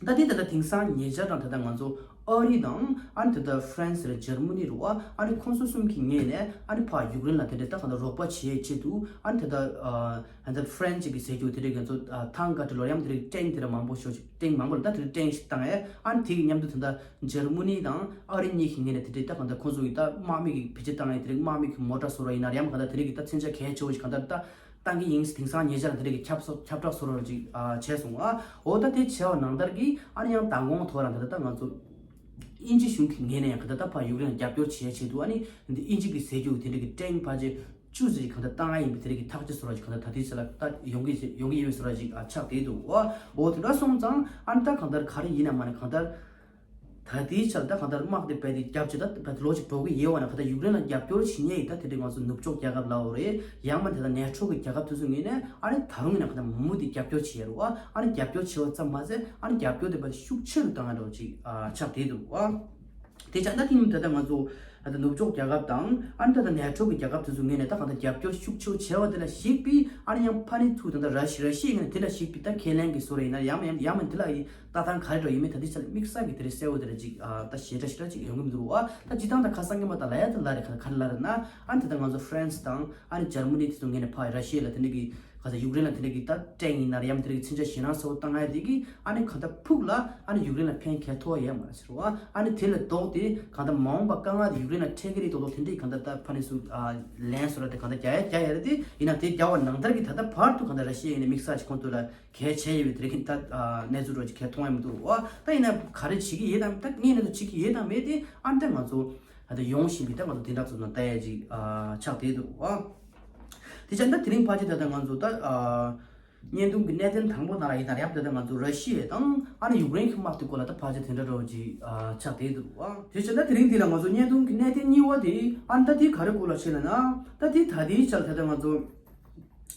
ད་དེ་ད་ལྟ་དེང་སང་ཉེ་ཆར་དང་ད་ལྟ་ང་ཚོ་ཨ་རི་དང་ཨ་ནི་ད་ལྟ་ཧྥ་རན་སི་རེད་འཇར་མ་ནི་རེད་བ། ཨ་ནི་ཁོང་ཚོ་གསུམ་གྱི་ངོས་ནས་ཨ་ནི་ཕར་ཡུཀ་རེན་ལ་དེ་འདྲ་ད་གང་ལྟར་རོགས་པ་བྱེད་ཆེད་དུ་ཨ་ནི་ད་ལྟ་ཨ་ད་ཧྥ་རན་སི་གི་ཟེར་རྒྱུ་དེ་འདྲ་ང་ཚོ་ཨ་ཐང་ག་འདྲ་ལོ་ཡང་དེ་འདྲ་ཊེང་དེ་འདྲ་མང་པོ་ཤོར་ཅིག་ཊེང་མང་པོ་ལ་ད་དེ་འདྲ་ཊེང་ཞིག་བཏང་ཡས། ཨ་ནི་དེ་གི་མཉམ་དུ་ད་ལྟ་འཇར་མ་ནི་དང་ཨ་རི་གཉིས་ཀྱི་ངོས་ནས་དེ་འདྲ་ད་གང་ལྟར་ཁོང་ཚོ་གི་ད་དམག་མི་གི་བེད་སྤྱོད་བཏང་ཡས་དེ་འདྲ་དམག་མི་གི་མོ་ཊ་བཟོ་འདྲ་ཡིན་ན་རེད། ཡང་གང་ལྟར་དེ་འདྲ་གི་ད་མཚོན་ཆ་གལ་ཆེ་བོ་ཞིག་གང་ལྟར་ད། བཏང་གི་ཡིན། དེང་སང་ཉེ་ཆར་དེ་འདྲ་གི་ཁྱབ་བསྒྲགས་ཁྱབ་བསྒྲགས་བཟོ་འདྲ་ཅིག་ཨ་བྱས་སོང་ཨ། འོ་ད་དེ་བྱས་པ་ནང་ལྟར་གྱི་ཨ་ནི་ཡང་མདང་དགོང་ཐོག་རང་ད་ལྟ་ད་ང་ཚོ་དབྱིན་ཇི་གཞུང་གི་ངོས་ནས་ཡང་ག་ད་ད་ཕར་ཡུཀ་རེན་ལ་རྒྱབ་སྐྱོར་བྱེད་ཆེད་དུ་ཨ་ནི་འདི་དབྱིན་ཇི་གི་ཟེར་རྒྱུ་དེ་འདྲ་གི་ཊེང་ཕལ་ཆེར་བཅུ་ཙམ་ཞིག་ག་ད་བཏང་ཡ་ཡིན་པའི་དེ་འདྲ་གི་ཐག་གཅོད་བཟོ་འདྲ་ཅིག་ག་ད་ད་དེ་ཚོ་ལ་ད་ཡོང་གི་ཡོང་གི་ཡོད་པའི་བཟོ་འདྲ་ཅིག་ཨ་ཆགས་བསྡད་འདུག་ཨ། འོ་དེ་འདྲ་སོང་ཙང་ཨ་ནི་ད་གང་ལྟར་ག་རེ་ཡིན་ན་མ་ནི་གང་ལྟར། ད་ ག་དེའི་ཆར་ད་གང་ལྟར་དམག་དེ་རྦད་དེ་རྒྱབ་བྱས་ད་རྦད་དེ་ལོ་གཅིག་འགྲོ་གི་ཡོད་པ་ན། གང་ལྟར་ཡུཀ་རེན་ལ་རྒྱབ་སྐྱོར་བྱེད་མཁན་ཡིན་ད་དེ་འདྲའི་ང་ཚོ་ནུབ་ཕྱོགས་རྒྱལ་ཁབ་ལབ་དགོས་རེད། ཡང་མིན་ད་ལྟ་ནེ་ཊོ་གི་རྒྱལ་ཁབ་དེ་ཚོ་ངོས་ནས་ཨ་ནི་ད་རུང་ཡིན་ན་གང་ལྟར་མུ་མཐུད་རྒྱབ་སྐྱོར་བྱེད་ཡ་རེད་བ། ཨ་ནི་རྒྱབ་སྐྱོར་བྱེད་པ་ཙམ་མ་ཟད་ཨ་ནི་རྒྱབ་སྐྱོར་དེ་རྦད་དེ་ཤུགས་ཆེ་རུ་བཏང་ཡ་འདྲ་བོ་ཅིག་ཨ་ཆགས་བསྡད་འདུག་བ། དེ་ཆ་ད་དེ་ནི་ད་ལྟ་ང་ཚོ་ད་ལྟ་ནུབ་ཕྱོགས་རྒྱལ་ཁབ་དང་ཨ་ནི་ད་ལྟ་ནེ་ཊོ་གི་རྒྱལ་ཁབ་དེ་ཚོ་ངོས་ནས་ད་གང་ལྟར་རྒྱབ་སྐྱོར་ཤུགས་ཆེ་བྱས་པ་དེ་ལ་གཞིགས་པའི་ཨ་ནི་ཡང་ཕ་ནི་ཚུར་ད་ལྟ་ར་ཤི་ར་ཤི་ཡའི་ངོས་ནས་དེ་ལ་གཞིགས་པའི་ད་ཁས་ལེན་གྱི་བཟོ་འདྲ་ཡིན་ན་ཡང་མིན་ཡང་མིན་དེ་ལ་ཡི་ལྟ་སྟངས་ག་རེ་འདྲ་ཡིན་མིན་ད་ལྟའི་ཆ་ལ་དམིགས་བསལ་གྱི་དེ་རིང་གསལ་བོ་དེ་འདྲ་ཅིག་ཨ་ད་ཞེ་དྲག་ཞེ་དྲག་ཅིག་ཡོང་གི་མི་འདུག་བ། ད་སྤྱིར་བཏང་ད་ཁ་སང་གི་མ་ད་ལབ་ཡ་ད་ལབ་རེད། ག་ག་རེ་ལབ་རེད་ན་ཨ་ནི་ད་ལྟ་ང་ཚོ་ཧྥ་རན་སི་དང་ཨ་ནི་འཇར་མ་ནི་དེ་ཚོ་ངོས་ནས་ཕར་ར་ཤི་ཡ་ལ་དེ་འདྲ་གི་ག་ཚོད་ཡུཀ་རེན་ལ་དེ་འདྲ་གི་ད་ཊེང་ཡིན་ན་རེད་ཡང་དེ་འདྲ་གི་མཚོན་ཆ་ཞེད་སྣང་ཚ་བོ་བཏང་ཡ་དེ་གི་ཨ་ནི་གང་ལྟར་ཕུགས་ལ་ཨ་ནི་ཡུཀ་རེན་ལ་ཕན་ག་ཐོགས་ཡ་མ་རེད་ཟེར་བ། ཨ་ནི་དེ་ལས་ལྡོག་སྟེ་གང་ལྟར་མ་འོངས་པ་དཀའ་ངལ་དེ་ཡུཀ་རེན་ལ་འཕྲད་ཀྱི་རེད་མདོག་མདོག་དེ་འདྲ་གི་གང་ལྟར་ད་ཕ་ནི་སུ་ཨ་ལན་སོ་ར་དེ་གང་ལྟར་རྒྱག་ཡ་རྒྱག་ཡ་རེད། དེ་ཡིན་ན་དེ་རྒྱག་པ་ནང་ལྟར་གི་ད་ལྟ་བར་དུ་གང་ལྟར་ར་ཤི་ཡ་ཡིན་ན་དམིགས་བསལ་གྱི་ཁོང་ཚོ་ལ་གལ་ཆེ་ཡོད་པའི་དེ་རིང་ད་ཨ་གནས་ཚུལ་རོ་ཅིག་གལ་མཐོང་ཡ་མི་འདུག་བ། ད་ཡིན་ན་ག་རེ་བྱེད་ཀྱི་ཡོད་དམ་ད་ངས་ནས་ཚོ་བྱེད་ཀྱི་ཡོད་དམ་མེད་དེ་ཨ་ནི་ད་ང་ཚོ་ད་ལྟ་ཡོང་བཞིན་པའི་ད་ང་ཚོ་དེ་འདྲ་ཚོ་ནང་ལྟ་ཡ་ཅིག་ཨ་ཆགས་བསྡད་འདུག་བ། དེ་ཆ་ད་དེ་རིང་ཕལ་ཆེར་ད་ལྟ་ང་ཚོ་ད་ཨ་བརྙན་ཐུང་གི་གནད་དོན་དང་པོ་ནང་ལ་ཡིན་ན་ཡང་ད་ལྟ་ང་ཚོ་ར་ཤི་ཡ་དང་ཨ་ནི་ཡུཀ་རེན་གྱི་དམག་དེ་སྐོར་ལ་ད་ཕལ་ཆེར་དེ་འདྲ་འདྲ་བོ་ཅིག་ཨ་ཆགས་བསྡད་འདུག་བ། དེ་ཆ་ད་དེ་རིང་འདི་ལ་ང་ཚོ་བརྙན་ཐུང་གི་གནད་དོན་གཉིས་པ་དེ་ཨ་ནི་ད་དེ་ག་རེ་སྐོར་ལ་བཤད་ལ་ན་ད་དེ་ད་དེའི་ཆར་ད་ལྟ་ང་ཚོ་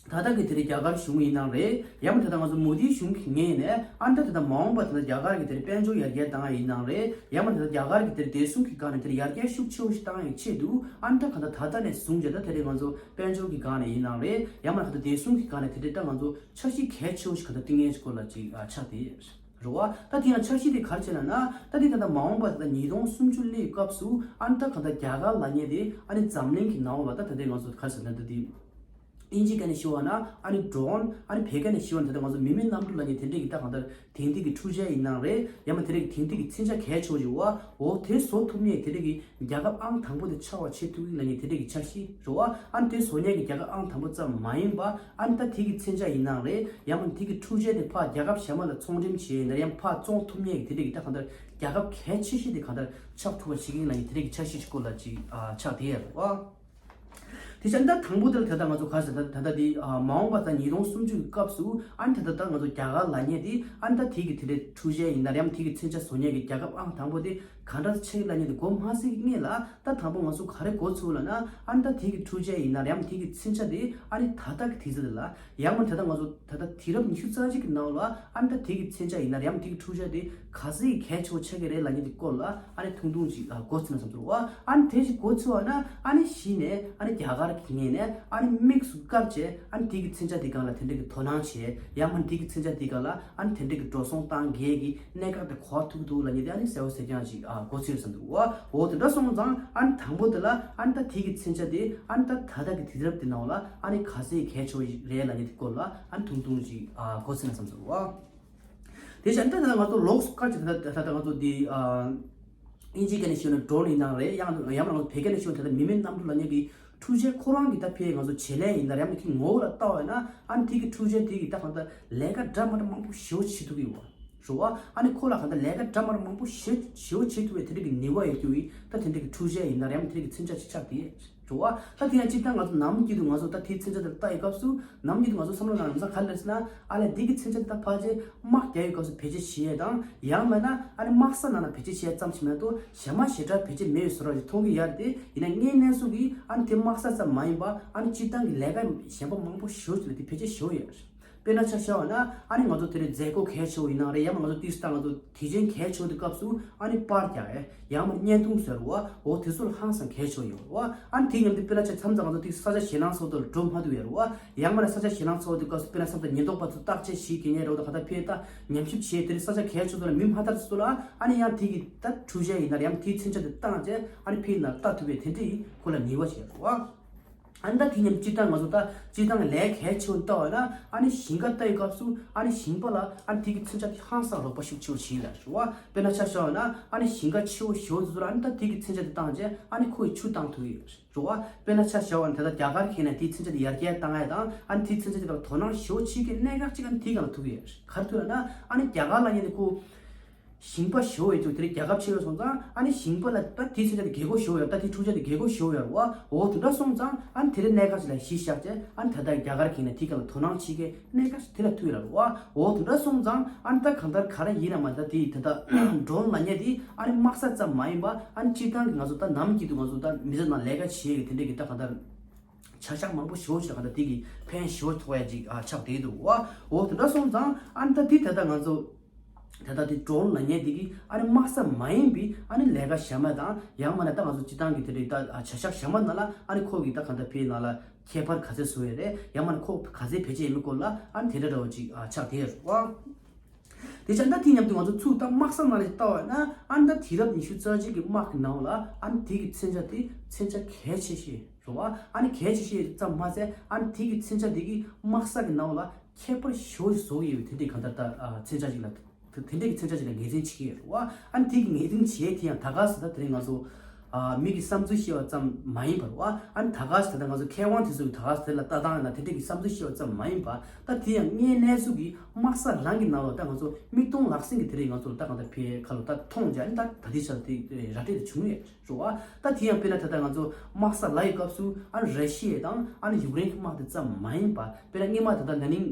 ད་ལྟ་གི་དེ་རིང་རྒྱ་གར་གཞུང་ཡིན་ནའང་རེད། ཡང་མིན་ད་ལྟ་ང་ཚོ་མོ་དིའི་གཞུང་གི་ངོས་ནས་ཨ་ནི་ད་ད་ལྟ་མ་འོངས་པ་ད་ལྟ་རྒྱ་གར་གི་དེ་རིང་དཔལ་འབྱོར་ཡར་རྒྱས་བཏང་ཡ་ཡིན་ནའང་རེད། ཡང་མིན་ད་ལྟ་རྒྱ་གར་གི་དེ་རིང་བདེ་སྲུང་གི་སྒང་ནས་དེ་རིང་ཡར་རྒྱས་ཤུགས་ཆེ་བོ་ཞིག་བཏང་ཡའི་ཆེད་དུ་ཨ་ནི་ད་ག་ད་ད་ལྟ་ནས་བཟུང་བྱས་ད་དེ་རིང་ང་ཚོ་དཔལ་འབྱོར་གི་སྒང་ནས་ཡིན་ནའང་རེད། ཡང་མིན་ད་ལྟ་བདེ་སྲུང་གི་སྒང་ནས་དེ་རིང་ད་ང་ཚོ་འཆར་གཞི་གལ་ཆེ་བོ་ཞིག་ག་ད་བཏིང་ཡས་ཀྱི་སྐོར་ལ་ཅིག་ཨ་ཆགས་བསྡད་ཡོད། རེད་བ། ད་དེ་ཡང་འཆར་གཞི་དེ་ག་རེ་བྱས་ན་ན་ད་དེ་ད་ལྟ་མ་འོངས་པ་ད་ལྟ་ཉིས་སྟོང་སུམ་ཅུ་སླེབས་སྐབས་སུ་ཨ་ནི་ད་ག་ད་རྒྱ་གར་ལབ་མཁན་དེ་ཨ་ནི་འཛམ་གླིང་གི་ནང་ལ་ད་ད་ལྟའི་ང་ཚོ་ག་རེ་ཟེར་ན་ད་དེ་ཨིན་ཇི་སྐད་ནས་ཞུ་བ་ན་ཨ་ནི་ཌོ་རོན། ཨ་ནི་བོད་སྐད་ནས་ཞུ་བ་ན་ད་ལྟ་ང་ཚོ་མི་མེད་གནམ་གྲུ་ལབ་མཁན་དེ་འདྲས་ཀྱི་ད་གང་ལྟར་དེང་དུས་ཀྱི་འཕྲུལ་ཆས་ཡིན་ནའང་རེད། ཡང་མ་དེ་འདྲས་ཀྱི་དེང་དུས་ཀྱི་མཚོན་ཆ་གལ་ཆེ་བོ་ཡོད་བ། འོ་དེ་བཟོ་ཐུབ་མཁན་དེ་འདྲས་ཀྱི་རྒྱལ་ཁབ་ཨང་དང་པོ་དེ་ཆགས་པ་བྱེད་ཐུབ་ཀྱི་ལབ་མཁན་དེ་འདྲས་ཀྱི་འཆར་གཞི་རེད་བ། ཨ་ནི་དེ་བཟོ་མཁན་གྱི་རྒྱལ་ཁབ་ཨང་དང་པོ་ཙམ་མ་ཡིན་པ་ཨ་ནི་ད་དེ་གི་མཚོན་ཆ་ཡིན་ནའང་རེད། ཡང་མ་དེ་གི་འཕྲུལ་ཆས་དེ་ཕར་རྒྱལ་ཁབ་གཞན་པ་ལ་ཚོང་འགྲེམས་བྱས་ཡིན་ན་ཡང་ཕར་བཙོང་ཐུབ་མཁན་གྱི་དེ་འདྲས་ཀྱི་ད་གང་ལྟར་རྒྱལ་ཁབ་གལ་ཆེ་ཤོས་དེ་གང་ལྟར་ཆགས་ཐུབ་པ་བྱེད་ཀྱི་ཡིན་ལབ་མཁན་དེ་འདྲས་ཀྱི་འཆར་གཞི་ཞིག་སྐོར་ལ་ཅིག་ཨ་ཆགས་བསྡད་ཡོད་རེད་བ། དེ་བྱས་ན་ད་དང་པོ་དེ་ལ་ད་ལྟ་ང་ཚོ་ག་རེ་ཟེར་ད་ད་ལྟ་དེ་ཨ་མ་འོངས་པ་ད་ཉིས་སྟོང་སུམ་ཅུ་གི་སྐབས་སུ་ཨ་ནི་ད་ལྟ་ད་ང་ཚོ་རྒྱ་གར་ལབ་མཁན་དེ་ཨ་ནི་ད་དེ་གི་དེ་འདྲའི་འཕྲུལ་ཆས་ཡིན་ན་ཡང་དེ་གི་མཚོན་ཆ་བཟོ་མཁན་གྱི་རྒྱལ་ཁབ་ཨང་དང་པོ་དེ་ག་འདྲ་ཆགས་ཀྱི་ལབ་མཁན་དེ་འགོ་མ་ཚུགས་ཀྱི་སྔོན་ལ་ད་དང་པོ་ང་ཚོ་ག་རེ་འགོ་ཚུགས་ལབ་ན་ཨ་ནི་ད་དེ་གི་འཕྲུལ་ཆས་ཡིན་ན་ཡང་དེ་གི་མཚོན་ཆ་དེ་ཨ་ནི་ད་ལྟ་གི་དུས་ཚོད་དེ་ལ་ཡང་མ་ད་ལྟ་ང་ཚོ་ད་ལྟ་དུས་རབས་ཉི་ཤུ་རྩ་གཅིག་གི་ནང་ལ་ཨ་ནི་ད་དེ་གི་མཚོན་ཆ་ཡིན་ན་ཡང་དེ་གི་འཕྲུལ་ཆས་དེ་ག་ཚོད་གལ་ཆེ་བོ་ཆགས་ཀྱི་རེད་ལབ་མཁན་དེ་སྐོར་ལ་ཨ་ནི་ཐུང་ཐུང་ཅིག་ཨ་འགོ་ཚུགས་ན་བསམ་ཚུལ་བ། ཨ་ནི་དེ་ཞིག་འགོ་ཚུགས་པ་ན་ཨ་ནི་གཞི་ནས་ཨ་ནི་རྒྱ་གར་གྱི་ངོས་ནས་ཨ་ནི་དམིགས་སུ་བཀར་བྱས་ཨ་ནི་དེ་གི་མཚོན་ཆ་དེ་སྒང་ལ་དེ་འདྲ་གི་དོ་སྣང་བྱས། ཡང་མ་དེ་གི་མཚོན་ཆ་དེ་སྒང་ལ་ཨ་ནི་དེ་འདྲ་གི་འགྲོ་སོང་བཏང་མཁན་གྱི་གནད་འགག་དེ་གོ་ཐུབ་ཀྱི་འདུག་ལབ་མཁན་དེ་ཨ་ནི་གསལ་པོ་གསལ་རྐྱང་ཅིག་ཨ་འགོ་ཚུགས་བསམ་འདུག་བ། འོ་དེ་འདྲ་སོང་ཙང་ཨ་ནི་དང་པོ་དེ་ལ་ཨ་ནི་ད་དེ་གི་མཚོན་ཆ་དེ་ཨ་ནི་ད་ད་ལྟ་གི་དུས་རབས་དེ་ནང་ལ་ཨ་ནི་ག་ཚོད་གལ་ཆེ་བོ་ཞིག་རེད་ལབ་མཁན་དེ་སྐོར་ལ་ཨ་ནི་ཐུང་ཐུང་ཅིག་ཨ་འགོ་ཚུགས་ན་བསམ་འདུག་བ། དེ་བཞིན་ད་ལྟ་ང་ཚོ་ལོགས་སུ་བཀར་གྱི་ད་ལྟ་ད་ལྟ་ང་ཚོ་འདི་ཨ་ཨིན་ཇི་སྐད་ནས་ཞུས་ན་ཌོ་རོན་ཡིན་ནའང་རེད། ཡང་ཡང་ན་ང་ཚོ་བོད་སྐད་ནས་ཞུས་ན་ད་ལྟ་མི་མེད་གནམ་གྲུ་ལབ་མཁན་གྱི་འཕྲུལ་ཆས་ཁོ་རང་གི་ད་ཕའི་ང་ཚོ་བྱེད་ལས་ཡིན་ན་རེད། ཡང་ན་ཁྱི་ངོ་བོ་ལ་ལྟ་བ་ཡིན་ན་ཨ་ནི་དེ་གི་འཕྲུལ་ཆས་དེ་གི་ད་གང་ལྟར་ལས་ཀ་འདྲ་མ་འདྲ་མང་པོ་ཞེ་པོ་བྱེད་ཐུབ་ཀྱི་ཡོད་རེད་བ། ཨ་ནི་ཁོ་ལ་གང་ལྟར་ལས་ཀ་འདྲ་མ་འདྲ་མང་པོ་ཞེ་ཞེ་པོ་བྱེད་ཐུབ་པའི་དེ་འདྲ་གི་ནུས་པ་ཡོད་རྒྱུ་ཡིན། ད་དེ་འདྲ་གི་འཕྲུལ་ཆས་ཡིན་ན་རེད། ཡང་ན་དེ་འདྲ་གི་མཚོན་ཆ་ཅིག་ཆགས་དེ། རེད་བ། ད་དེ་ཡང་སྤྱིར་བཏང་ང་ཚོ་ནམ་རྒྱུན་དུ་ང་ཚོ་ད་དེའི་མཚོན་ཆ་དེ་ལ་ལྟ་ཡི་སྐབས་སུ་ནམ་རྒྱུན་དུ་ང་ཚོ་བསམ་བློ་ནང་ལམ་སང་ག་རེ་སླེབས་ཟེར་ན། ཨ་ལས་འདི་གི་མཚོན་ཆ་དེ་ད་ཕལ་ཆེར་དམག་རྒྱག་ཡི་སྐབས་སུ་བེད་སྤྱོད་བྱེད་ཡས་དང་ཡང་མིན་ན་ཨ་ནི་དམག་ས་ནང་ན་བེད་སྤྱོད་བྱེད་ཡས་ཙམ་ཞིག་མ་གཏོགས་གཞན་མ་ཞེ་དྲག་བེད་སྤྱོད་མེད་པའི་བཟོ་འདྲ་ཞིག་མཐོང་གི་ཡོད་རེད་དེ། ཡིན་ན་དངོས་གནས་སུ་གི་ཨ་ནི་དེ་དམག་ས་ཙམ་མ་ཡིན་པ་ཨ་ནི་སྤྱིར་བཏང་གི་ལས་ཀ་གཞན་པ་མང་པོ་ཞེ་པོ་ཅིག་ལ་དེ་བེད་སྤྱོད་བྱེད་ཡོད་རེད། དཔེར་ན་ཆ་བཞག་པ་ན་ཨ་ནི་ང་ཚོ་དེ་རིང་མཛད་སྒོ་གལ་ཆེ་བོ་ཡིན་ནའང་རེད། ཡང་ན་ང་ཚོ་ཏིས་ད་ང་ཚོ་དུས་ཆེན་གལ་ཆེ་བོ་དེ་སྐབས་སུ་ཨ་ནི་པར་རྒྱག་ཡས་ཡང་མ་བརྙན་ཐུང་བཟོ་ཡས་རེད་བ། འོ་དེ་ཚོ་ལ་ཧང་སང་གལ་ཆེ་བོ་ཡོད་རེད་བ། ཨ་ནི་དེ་མཉམ་དུ་དཔེར་ན་ཆ་མཚམས་མཚམས་ང་ཚོ་དེ་ས་ཆ་ཞེད་སྣང་ཚ་བོ་དེ་ལ་འགྲོ་མ་ཐུབ་ཡས་རེད་བ། ཡང་མིན་ན་ས་ཆ་ཞེད་སྣང་ཚ་བོ་དེ་སྐབས་སུ་དཔེར་ན་མཚམས་མཚམས་ཉེན་རྟོག་པ་ཚོ་བརྟག་དཔྱད་བྱེད་དགོས་ཡས་རེད་བ། ད་ག་ད་ཕེ་ད་ཉམས་ཞིབ་བྱེད་དེ་རིང་ས་ཆ་གལ་ཆེ་བོ་ལ་མི་མ་དར་ཚོ་ལ་ཨ་ནི་ཡང་དེ་གི་ད་འཕྲུལ་ཆས་ཡིན་ན་རེད། ཡང་དེའི་མཚོན་ཆ་དེ་བཏང་བྱས་ཨ་ནི་ཕེ་ཡིན་ན་ལྟ་ཐུབ་པའི་དེ་འདྲ་ཡི་ཁོ་ལ་ནུས་པ་ཞིག་ཡོད་རེད་བ། ཨ་ནི་ད་དེ་མཉམ་སྤྱིར་བཏང་ང་ཚོ་ད་སྤྱིར་བཏང་ལས་གལ་ཆེ་བོ་ལྟ་བ་ན་ཨ་ནི་ཞིང་ཁ་ལྟ་བའི་སྐབས་སུ་ཨ་ནི་ཞིང་པ་ལ་ཨ་ནི་དེ་གི་མཚོན་ཆ་དེ་ཧང་སང་རོགས་པ་ཤུགས་ཆེ་བོ་བྱེད་ལ་རེད་བ། དཔེར་ན་ཆ་བཞག་པ་ན་ཨ་ནི་ཞིང་ཁ་ཆེ་བོ་ཞེ་པོ་དེ་ཚོ་ལ་ཨ་ནི་ད་དེ་གི་མཚོན་ཆ་དེ་བཏང་བྱས་ཨ་ནི་ཁོ་ཡི་ཆུ་བཏང་ཐུབ་ཡོད་རེད་བ། དཔེར་ན་ཆ་བཞག་པ་ན་ད་ལྟ་རྒྱ་གར་ཁེ་ན་དེའི་མཚོན་ཆ་དེ་ཡར་རྒྱས་བཏང་ཡ་དང་ཨ་ནི་དེའི་མཚོན་ཆ་དེ་ག་ལ་དོ་སྣང་ཞེ་པོ་བྱེད་མཁན་གནད་འགག་ཅིག་ཨ་ནི་དེའི་སྒང་ལ་ཐུག་གི་ཡོད་རེད། ག་རེ་ཐུག་ལབ་ན་ཨ་ནི་རྒྱ་གར་ལབ་མཁན་དེ་ཁོ། ཞིང་པ་ཞེ་པོ་ཡོད་ཅིག་དེ་རིང་རྒྱལ་ཁབ་ཆེ་བ་སོང་ཙང་ཨ་ནི་ཞིང་པ་ལ་ད་དེའི་མཚོན་ཆ་དེ་རྒྱལ་སྒོ་ཞེ་པོ་ཡོད། ད་དེའི་འཕྲུལ་ཆས་དེ་རྒྱལ་སྒོ་ཞེ་པོ་ཡོད་རེད་བ། འོ་དེ་འདྲ་སོང་ཙང་ཨ་ནི་དེ་རིང་གནད་འགག་ཅིག་ལ་གཞི་བཞག་བྱས་ཨ་ནི་ད་ལྟ་རྒྱ་གར་གྱིས་ནས་དེའི་སྒང་ལ་དོ་སྣང་བྱེད་མཁན་གནད་འགག་ཅིག་དེ་ལ་ཐུག་ཡོད་རེད་བ། འོ་དེ་འདྲ་སོང་ཙང་ཨ་ནི་ད་གང་ལྟར་ག་རེ་ཡིན་ན་མ་ད་དེ་ད་ལྟ་ཌོ་རོན་ལབ་མཁན་དེ་ཨ་ནི་དམག་ས་ཙམ་མ་ཡིན་པ་ཨ་ནི་སྤྱིར་བཏང་གི་ང་ཚོ་ད་ནམ་རྒྱུན་དུ་ང་ཚོ་ད་མི་ཚེ་ནང་ལས་ཀ་བྱེད་ཡས་ཀྱི་དེ་འདྲས་ཀྱི་ད་གང་ལྟར་བྱ་གཞག་མང་པོ་ཞེ་པོ་ཅིག་ལ་གང་ལྟར་དེ་གི་ཕན་ཞེ་པོ་ཐོགས་ཡ་ཅིག་ཨ་ཆགས་བསྡད་འདུག་བ། འོ་དེ་འདྲ་སོང་ཙང་ཨ་ནི་ད་དེ་ད་ལྟ་ང་ཚོ་ད་ལྟ་དེ་ཌོ་རོན་ལབ་མཁན་དེ་གི་ཨ་ནི་དམག་ས་མ་ཡིན་པའི་ཨ་ནི་ལས་ཀ་གཞན་མ་དང་ཡང་མིན་ན་ད་ང་ཚོ་སྤྱིར་བཏང་གི་དེ་འདྲའི་ད་བྱ་གཞག་གཞན་མ་ནང་ལ་ཨ་ནི་ཁོ་གི་ད་གང་ལྟར་ཕའི་ནང་ལ་ཁྱད་པར་ག་ཚད་བཟོ་ཡས་རེད། ཡང་མིན་ན་ཁོ་ག་ཚད་བེད་སྤྱོད་ཡས་མིན་སྐོར་ལ་ཨ་ནི་དེ་འདྲ་འདྲ་བོ་ཅིག་ཨ་ཆགས་བསྡད་ཡོད་རེད་བ། དེ་ཆ་ད་དེ་མཉམ་དུ་ང་ཚོ་ཚུར་ད་དམག་ས་ནང་ལ་ལྟ་བ་ན་ཨ་ནི་ད་དུས་རབས་ཉི་ཤུ་རྩ་གཅིག་གི་དམག་གི་ནང་ལ་ཨ་ནི་དེ་གི་མཚོན་ཆ་དེ་མཚོན་ཆ་གལ་ཆེ་ཤོས་རེད་བ། ཨ་ནི་གལ་ཆེ་ཤོས་ཙམ་མ་ཟད་ཨ་ནི་དེ་གི་མཚོན་ཆ་དེ་གི་དམག་ས་གི་ནང་ལ་ཁྱད་པར་ཞེ་པོ་ཅིག་བཟོ་གི་ཡོད་པའི་དེ་འདྲའི་གང་ལྟར་ད་ཨ་མཚོན་ཆ་ཅིག་ལ་དེ་འདྲའི་གི་མཚོན་ཆ་ཅིག་ལ་ངོས་འཛིན་བྱེད་ཀྱི་ཡོད་རེད་བ། ཨ་ནི་དེ་གི་ངོས་འཛིན་བྱེད་དེ་ཡང་ད་ག་ཟེ་ད་དེ་རིང་ང་ཚོ་ཨ་མི་གི་བསམ་ཚུལ་བཤད་པ་ཙམ་མ་ཡིན་པར་བ། ཨ་ནི་ད་ག་ཟེ་ད་ང་ཚོ་མཁས་དབང་དེ་ཚོ་གི་ད་ག་ཟེ་དེ་ལ་ལྟ་སྟངས་ཡིན་ན་དེ་འདྲའི་གི་བསམ་ཚུལ་བཤད་པ་ཙམ་མ་ཡིན་པ། ད་དེ་ཡང་དངོས་གནས་ཚུལ་གྱི་དམག་ས་རང་གི་ནང་ལ་ད་ང་ཚོ་མིག་མཐོང་ལག་ཟིན་གྱི་དེ་རིང་ང་ཚོ་ལ་ད་གང་ལྟར་ཕའི་ཁ་ལོ་ད་མཐོང་རྒྱ་ནི་ད་ད་ལྟའི་ཆར་དེ་ར་སྤྲོད་དེ་བྱུང་ཡོད་རེད་བ། ད་དེ་ཡང་དཔེར་ན་ད་ལྟ་ང་ཚོ་དམག་ས་ལབ་ཡི་སྐབས་སུ་ཨ་ནི་ར་ཤི་ཡ་དང་ཨ་ནི་ཡུཀ་རེན་གྱི་དམག་དེ་ཙམ་མ་ཡིན་པ། དཔེར་ན་སྔོན་མ་ད་ལྟ་ན་ནིང་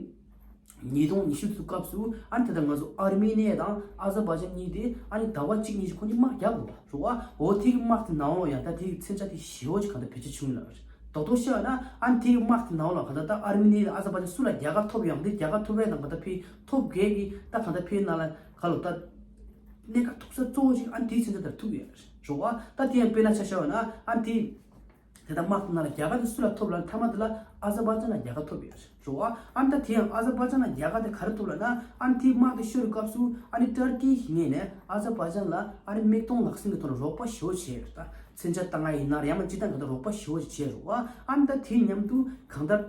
ཉིས་སྟོང་ཉི་ཤུ་ཚོའི་སྐབས་སུ་ཨ་ནི་ད་ལྟ་ང་ཚོ་ཨར་མི་ནི་ཡ་དང་ཨ་ཟར་བྷ་ཇན་གཉིས་དེ་ཨ་ནི་ཟླ་བ་གཅིག་གཉིས་ཤིག་ཁོང་གཉིས་དམག་རྒྱག་དགོས་པ་རེད་བ། འོ་དེ་གི་དམག་དེ་ནང་ལོགས་ཡང་ད་དེ་གི་མཚོན་ཆ་དེ་ཞེ་པོ་ཅིག་གང་ལྟར་བེད་སྤྱོད་བྱུང་ཡོད་ལ་རེད། རྡོག་རྡོག་བཤད་ན་ཨ་ནི་དེ་གི་དམག་དེ་ནང་ལོགས་གང་ལྟར་ད་ཨར་མི་ནི་ཡ་ཨ་ཟར་བྷ་ཇན་སུ་ལ་རྒྱལ་ཁ་ཐོབ་ཡོང་དེ་རྒྱལ་ཁ་ཐོབ་རེད་དང་གང་ལྟར་ཕའི་ཐོབ་དགོས་ཀྱི་ད་གང་ལྟར་ཕའི་ནང་ལ་ག་ལོ་ད་གནད་འགག་ཐུག་ས་གཙོ་བོ་ཅིག་ཨ་ནི་དེའི་མཚོན་ཆ་དེར་ཐུག་ཡོད་རེད་བ། ད་དེ་ཡང་དཔེར་ན་ཆ་བཞག་པ་ན་ཨ་ནི་དེ་དེ་ལྟར་དམག་དེ་ནང་ལ་རྒྱལ་ཁ་དེ་སུ་ལ་ཐོབ་ལ་མཐའ་མ་དེ་ལ་ཨ་ཟར་བྷ་ཇན་ལ་རྒྱལ་ཁ་ཐོབ་ཡོད་རེད་བ། ཨ་ནི་ད་དེ་ཡང་ཨ་ཟར་བྷ་ཇན་ལ་རྒྱལ་ཁ་དེ་ག་རེ་ཐོབ་ལ་ན་ཨ་ནི་དེའི་དམག་དེ་ཤོར་བའི་སྐབས་སུ་ཨ་ནི་ཏར་ཀི་ཞིག་ངོས་ནས་ཨ་ཟར་བྷ་ཇན་ལ་ཨ་ནི་མིག་མཐོང་ལག་ཟིན་གྱི་ཐོག་ནས་རོགས་པ་ཞེ་པོ་བྱས་ཡོད་རེད། ད་མཚོན་ཆ་བཏང་ཡ་ཡིན་ན་རེད་ཡང་མིན་སྤྱིར་བཏང་གང་ལྟར་རོགས་པ་ཞེ་པོ་ཞིག་བྱས་རེད་བ། ཨ་ནི་ད་དེའི་མཉམ་དུ་གང་ལྟར་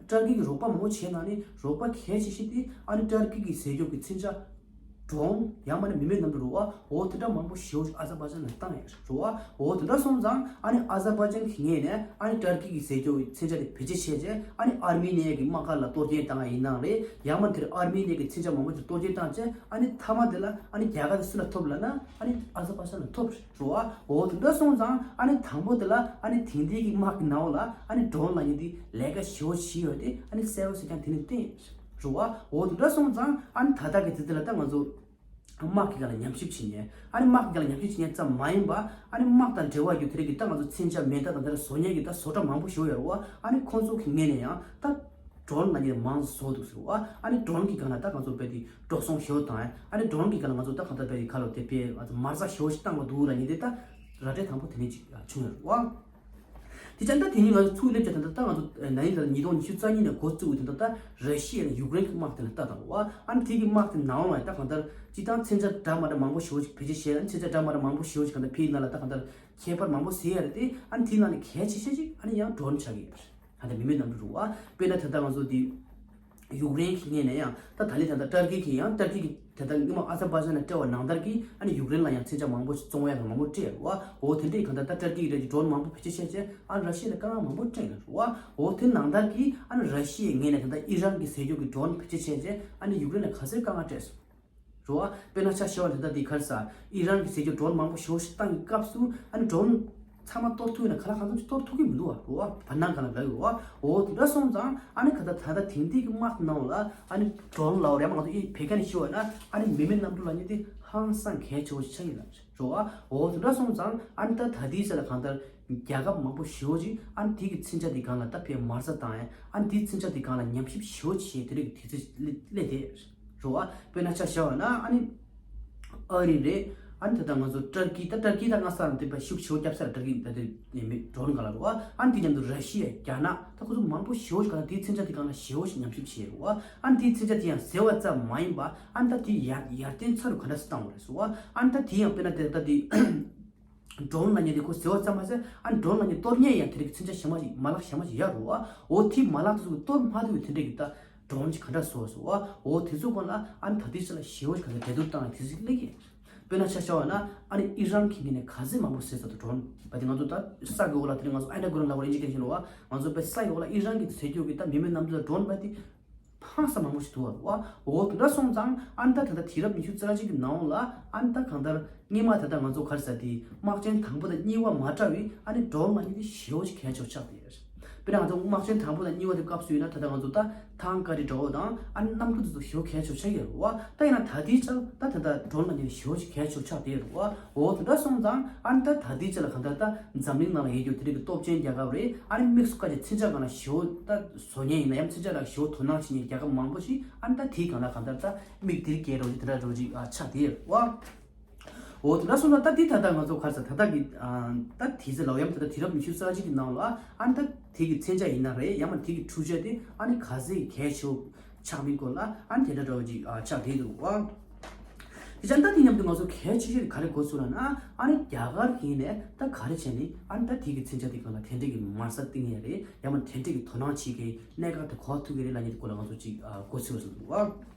ཏར་ཀི་གི་རོགས་པ་མང་པོ་བྱས་ན་ནི་རོགས་པ་གལ་ཆེ་ཤོས་དེ་ཨ་ནི་ཏར་ཀི་གི་ཟས་སྐྱོབ་ཀྱི་མཚོན་ཆ་ཌོ་རོན་ཡང་མིན་ན་མི་མེད་གནམ་གྲུ་རེད་བ། འོ་དེ་འདྲ་མང་པོ་ཞེ་པོ་ཞིག་ཨ་ཟར་བྷ་ཇན་ལ་བཏང་ཡོད་རེད་བ། འོ་དེ་འདྲ་སོང་ཙང་ཨ་ནི་ཨ་ཟར་བྷ་ཇན་གྱི་ངོས་ནས་ཨ་ནི་ཏར་ཀི་གི་ཟས་སྐྱོབ་ཀྱི་མཚོན་ཆ་དེ་བེད་སྤྱོད་བྱས་རྗེས་ཨ་ནི་ཨར་མི་ནི་ཡ་གི་དམག་སྒར་ལ་གཏོར་སྐྱོན་བཏང་ཡ་ཡིན་ནའང་རེད་ཡང་མིན་དེར་ཨར་མི་ནི་ཡ་གི་མཚོན་ཆ་མང་པོ་ཞིག་གཏོར་སྐྱོན་བཏང་རྗེས་ཨ་ནི་མཐའ་མ་དེ་ལ་ཨ་ནི་རྒྱལ་ཁ་དེ་སུ་ལ་ཐོབ་ལབ་ན་ཨ་ནི་ཨ་ཟར་བྷ་ཇན་ལ་ཐོབ་རེད། རེད་བ། འོ་དེ་འདྲ་སོང་ཙང་ཨ་ནི་དང་པོ་དེ་ལ་ཨ་ནི་དེང་དུས་ཀྱི་དམག་གི་ནང་ལ་ཨ་ནི་ཌོ་རོན་ལབ་མཁན་དེ་ལས་ཀ་ཞེ་པོ་བྱེད་ཡོད་དེ་ཨ་ནི་གསལ་པོ་གསལ་རྐྱང་དེ་ནི་བསྟན་ཡོད་རེད་བ། འོ་དེ་འདྲ་སོང་ཙང་ཨ་ནི་ད་ལྟ་གི་དུས་ཚོད་ལ་ད་ང་ཚོ་དམག་གི་སྒང་ལ་ཉམས་ཞིབ་བྱེད་མཁན་ཨ་ནི་དམག་གི་སྒང་ལ་ཉམས་ཞིབ་བྱེད་མཁན་ཙམ་མ་ཡིན་པ་ཨ་ནི་དམག་དང་འབྲེལ་བ་ཡོད་དེ་རིགས་ཀྱི་ད་ང་ཚོ་མཚོན་ཆ་མེ་མདའ་དང་དེ་འདྲ་བཟོ་མཁན་གྱི་ད་བཟོ་གྲྭ་མང་པོ་ཞེ་པོ་ཡོད་རེད་བ། ཨ་ནི་ཁོང་ཚོ་གི་ངོས་ནས་ཡང་ད་ཌོ་རོན་ལབ་མཁན་མང་བཟོ་འདུག་ཟེར་བ། ཨ་ནི་ཌོ་རོན་གྱི་སྒང་ལ་ད་ང་ཚོ་རྦད་དེ་འགྲོ་སོང་ཞེ་པོ་བཏང་ཡ། ཨ་ནི་ཌོ་རོན་གྱི་སྒང་ལ་ང་ཚོ་ད་གང་ལྟར་རྦད་དེ་ཁ་ལོ་དེ་དཔེ་ང་ཚོ་མ་རྩ་ཞེ་པོ་ཞིག་བཏང་བ་འདུག་ལབ་མཁན་དེ་ད་ར་སྤྲོད་དང་པོ་དེ་ནས་ཅིག་བྱུང་ཡོད་རེད་བ། དེ་ཙང་ད་དེ་ནི་ང་ཚོ་ཚུར་སླེབས་ཀྱི་ད་ལྟ་ད་ང་ཚོ་ན་ནིང་ལ་ཉིས་སྟོང་ཉི་ཤུ་རྩ་གཉིས་ནས་འགོ་བཙུགས་པའི་དེ་ད་ལྟ་ར་ཤི་ཡ་ནས་ཡུཀ་རེན་གྱི་དམག་དེ་ལ་ལྟ་དང་བ། ཨ་ནི་དེ་གི་དམག་དེ་ནང་ལ་ད་གང་ལྟར་སྤྱིར་བཏང་མཚོན་ཆ་འདྲ་མ་འདྲ་མང་པོ་ཞེ་པོ་ཞིག་བེད་སྤྱོད་བྱས། ཨ་ནི་མཚོན་ཆ་འདྲ་མ་འདྲ་མང་པོ་ཞེ་པོ་ཞིག་གང་ལྟར་ཕའི་ནང་ལ་ད་གང་ལྟར་ཁྱད་པར་མང་པོ་བཟོས་ཡ་རེད་དེ། ཨ་ནི་དེའི་ནང་ནས་གལ་ཆེ་ཤོས་ཅིག་ཨ་ནི་ཡང་ཌོ་རོན་ཆགས་ཀྱི་ཡོད་རེད། ད་ལྟ་མི་མེད་གནམ་གྲུ་རེད་བ། དཔེར་ན་ད་ལྟ་ང་ཚོ་འདི་ཡུཀ་རེན་གྱི་ངོས་ནས་ཡང་ད་ད་ལྟའི་ད་ལྟ་ཏར་ཀི་གིས་ཡང་ཏར་ཀི་གིས་ད་ལྟ་སྔོན་མ་ཨ་ཛར་བྷ་ཇན་ལ་སྤྲད་པ་ནང་ལྟར་གྱིས་ཨ་ནི་ཡུཀ་རེན་ལ་ཡང་མཚོན་ཆ་མང་པོ་ཞིག་བཙོང་ཡ་དང་མང་པོ་སྤྲད་རེད་བ། འོ་དེ་འདྲའི་གང་ལྟར་ད་ཏར་ཀི་གིས་ཌོ་རོན་མང་པོ་བེད་སྤྱོད་བྱས་བྱས་ཨ་ནི་ར་ཤི་ཡ་ལ་དཀའ་ངལ་མང་པོ་སྤྲད་ཡོད་རེད་བ། འོ་དེ་ནང་ལྟར་གྱིས་ཨ་ནི་ར་ཤི་ཡའི་ངོས་ནས་ད་ལྟ་ཨི་རན་གྱི་ཟས་སྐྱོབ་ཀྱི་ཌོ་རོན་བེད་སྤྱོད་བྱས་བྱས་ཨ་ནི་ཡུཀ་རེན་ལ་ག་ཚོད་དཀའ་ངལ་སྤྲད་སོང་། རེད་བ། དཔེར་ན་ཆ་བཞག་པ་ན་ད་ལྟ་འདི་ག་རེ་ཟེར། ཨི་རན་གྱི་ཟས་སྐྱོབ་ཌོ་རོན་མང་པོ་ཞེ་པོ་ཞིག་བཏང་གི་སྐབས་སུ་ཨ་ནི་ཌོ་རོན་ཚང་མ་གཏོར་ཐུབ་ཡོད་ན་ག་ལ་གང་འཚམ་ཞིག་གཏོར་ཐུབ་ཀྱི་མི་འདུག་བ། རེད་བ། བར་སྣང་སྒང་ལ་རག་ཡོད་རེད་བ། འོ་དེ་འདྲ་སོང་ཙང་ཨ་ནི་ག་ད་ད་ལྟ་དེང་དུས་ཀྱི་དམག་ནང་ལ་ཨ་ནི་ཌོ་རོན་ལབ་རེད་མ་ང་ཚོ་ཨི་བོད་སྐད་ནས་ཞུ་བ་ན་ཨ་ནི་མི་མེད་གནམ་གྲུ་ལབ་མཁན་དེ་ཧང་སང་གལ་ཆེ་བོ་ཞིག་ཆགས་ཀྱི་ཡོད་རེད། རེད་བ། འོ་དེ་འདྲ་སོང་ཙང་ཨ་ནི་ད་ད་ལྟའི་ཆ་ལ་གང་ལྟར་རྒྱལ་ཁབ་མང་པོ་ཞེ་པོ་ཅིག་ཨ་ནི་དེ་གི་མཚོན་ཆ་དེ་སྒང་ལ་ད་ཕར་མ་རྩ་བཏང་ཡ། ཨ་ནི་དེའི་མཚོན་ཆ་དེ་སྒང་ལ་ཉམས་ཞིབ་ཞེ་པོ་བྱས་དེ་རིགས་དུས་ཚོད་སླེབས་བསྡད་ཡོད་རེད། རེད་བ། དཔེར་ན་ཆ་བཞག་པ་ན་ཨ་ནི་ཨ་རི་རེད། ཨ་ནི་ད་ལྟ་ང་ཚོ་ཏར་ཀི་ད་ཏར་ཀི་ད་སྔ་ས་རང་དེ་བ་ཤུགས་ཆེ་བོ་བརྒྱབ་ས་ར་ཏར་ཀི་ད་དེ་མི་ཌོ་རོན་ག་ལ་རེད་བ། ཨ་ནི་དེ་མཉམ་དུ་ར་ཤི་ཡ་རྒྱ་ནག་ད་ཁོ་ཚོ་མང་པོ་ཞེ་པོ་ཞིག་ག་ལ་དེའི་མཚོན་ཆ་དེ་སྒང་ལ་ཞེ་པོ་ཞིག་ཉམས་ཞིབ་བྱས་རེད་བ། ཨ་ནི་དེའི་མཚོན་ཆ་དེ་ཡང་ཟེར་བ་ཙམ་མ་ཡིན་པ་ཨ་ནི་ད་དེ་ཡར་ཡར་ཐོན་ཚར་རུ་ག་འདྲ་སེ་བཏང་བ་རེད་ཟེར་བ། ཨ་ནི་ད་དེ་ཡང་དཔེར་ན་དེ་ད་དེ་ཌོ་རོན་ལབ་མཁན་དེ་ཁོ་ཟེར་བ་ཙམ་མ་ཟད་ཨ་ནི་ཌོ་རོན་ལབ་མཁན་གཏོར་མཁན་ཡང་དེ་རིགས་མཚོན་ཆ་གཞན་མ་ཞིག་མ་ལག་གཞན་མ་ཞིག་ཡོད་རེད་བ། འོ་དེ་མ་ལག་དེ་ཚོ་གཏོར་མ་ཐུབ་པའི་དེ་འདྲ་གི་ད་ཌོ་རོན་ཅིག་ག་འདྲ་བཟོ་བ་བཟོ་བ། འོ་དེ་ཚོ་སྒང་ལ་ཨ་ནི་ད་ལྟའི་ཆ་ལ་ཞེ་པོ་ཞིག་ག་ཚོད་འགྲན་བསྡུར་བཏང་བའི་དུས་ཚོད་སླེབས་ཀྱི་ཡོད། དཔེར་ན་ཆ་བཞག་པ་ན་ཨ་ནི་ཨི་རན་གྱི་ངོས་ནས་ག་ཚོད་མང་པོ་བཟོས་ཚར་འདུག་ཌོ་རོན་བ་དེ་ང་ཚོ་ད་ས་གི་འོག་ལ་དེ་རིང་ང་ཚོ་ཨན་ཌར་གྷི་རའུན་ཌ་ལབ་པ་ཨིན་ཇི་སྐད་ནས་ཞུ་ནོ་བ། ང་ཚོ་དཔེ་ས་གི་འོག་ལ་ཨི་རན་གྱི་ཟས་སྐྱོབ་ཀྱི་ད་མི་མེད་གནམ་གྲུ་ད་ཌོ་རོན་བ་དེ་ ཧང་སང་མང་པོ་ཞིག་འདུག་བ། འོ་དེ་འདྲ་སོང་ཙང་ཨ་ནི་ད་ད་ལྟ་དུས་རབས་ཉི་ཤུ་རྩ་གཅིག་གི་ནང་ལ་ཨ་ནི་ད་གང་ལྟར་སྔོན་མ་ད་ལྟ་ང་ཚོ་ག་རེ་ཟེར་དེ་དམག་ཆེན་དང་པོ་དང་གཉིས་པ་མ་འདྲ་བའི་ཨ་ནི་ཌོན་ལབ་མཁན་དེ་ཞེ་པོ་ཅིག་གལ་ཆེ་བོ་ཆགས་བསྡད་ཡོད། དཔེར་ན་ང་ཚོ་དམག་ཆེན་དང་པོ་དང་གཉིས་པ་དེ་སྐབས་སུ་ཡིན་ན་ད་ལྟ་ང་ཚོ་ད་ཐང་ཀ་རི་འདྲ་བོ་དང་ཨ་ནི་གནམ་གྲུ་དེ་ཚོ་ཞེ་པོ་གལ་ཆེ་བོ་ཆགས་ཡོད་རེད་བ། ད་ཡིན་ན་ད་ལྟའི་ཆར་ད་ད་ལྟ་ཌོན་ལབ་མཁན་དེ་ཞེ་པོ་ཅིག་གལ་ཆེ་བོ་ཆགས་བསྡད་ཡོད་རེད་བ། འོ་དེ་འདྲ་སོང་ཙང་ཨ་ནི་ད་ད་ལྟའི་ཆར་ལ་གང་ལྟར་ད་འཛམ་གླིང་ནང་ལ་ཡོད་རྒྱུ་དེ་རིགས་ཀྱི་སྟོབས་ཆེན་རྒྱལ་ཁབ་རེད། ཨ་ནི་དམིགས་སུ་བཀར་ཅིག་མཚོན་ཆ་སྒང་ལ་ཞེ་པོ་ད་བཟོ་མཁན་ཡིན་ན་ཡང་མཚོན་ཆ་ལ་ཞེ་པོ་དོ་སྣང་བྱེད་མཁན་རྒྱལ་ཁབ་མང་པོ་ཞིག་ཨ་ནི་ད་དེའི་སྒང་ལ་གང་ལྟར་ད་མིག་དེར་སྐྱེས་འགྲོ་གི་དེ་འདྲ་འགྲོ་གི་ཨ་ཆགས་བསྡད་ཡོད་རེད་བ། འོ་དེ་འདྲ་སོང་ཙང་ད་འདི་ད་ལྟ་ང་ཚོ་ག་རེ་ཟེར་ད་ལྟ་གི་ཨ་ད་དེ་ཚེ་ལའོ་ཡམ་ད་ལྟ་དུས་རབས་ཉི་ཤུ་རྩ་གཅིག་གི་ནང་ལ་ཨ་ནི་ད་དེ་གི་མཚོན་ཆ་ཡིན་ན་རེད། ཡང་མ་དེ་གི་འཕྲུལ་ཆས་དེ་ཨ་ནི་ག་ཚད་གལ་ཆེ་བོ་ཆགས་མིན་སྐོར་ལ་ཨ་ནི་དེ་འདྲ་འདྲ་བོ་ཅིག་ཨ་ཆགས་བསྡད་འདུག་བ། དེ་ཆ་ད་དེ་མཉམ་དུ་ང་ཚོ་གལ་ཆེ་ཤོས་དེ་ག་རེ་གོ་ཚུལ་ལབ་ན་ཨ་ནི་རྒྱ་གར་གྱིས་ནས་ད་ག་རེ་བྱས་ནས་ཨ་ནི་ད་དེ་གི་མཚོན་ཆ་དེ་སྒང་ལ་དེ་འདྲས་ཀྱི་མ་རྩ་བཏིང་ཡས་རེད། ཡང་མ་དེ་འདྲས་ཀྱི་དོ་སྣང་བྱེད་མཁན་གནད་འགག་དེ་གོ་ཐུབ་ཀྱི་རེད་ལབ་མཁན་དེ་སྐོར་ལ་ང་ཚོ་ཅིག་ཨ་གོ་ཚུལ་ཟིན་འདུག་བ།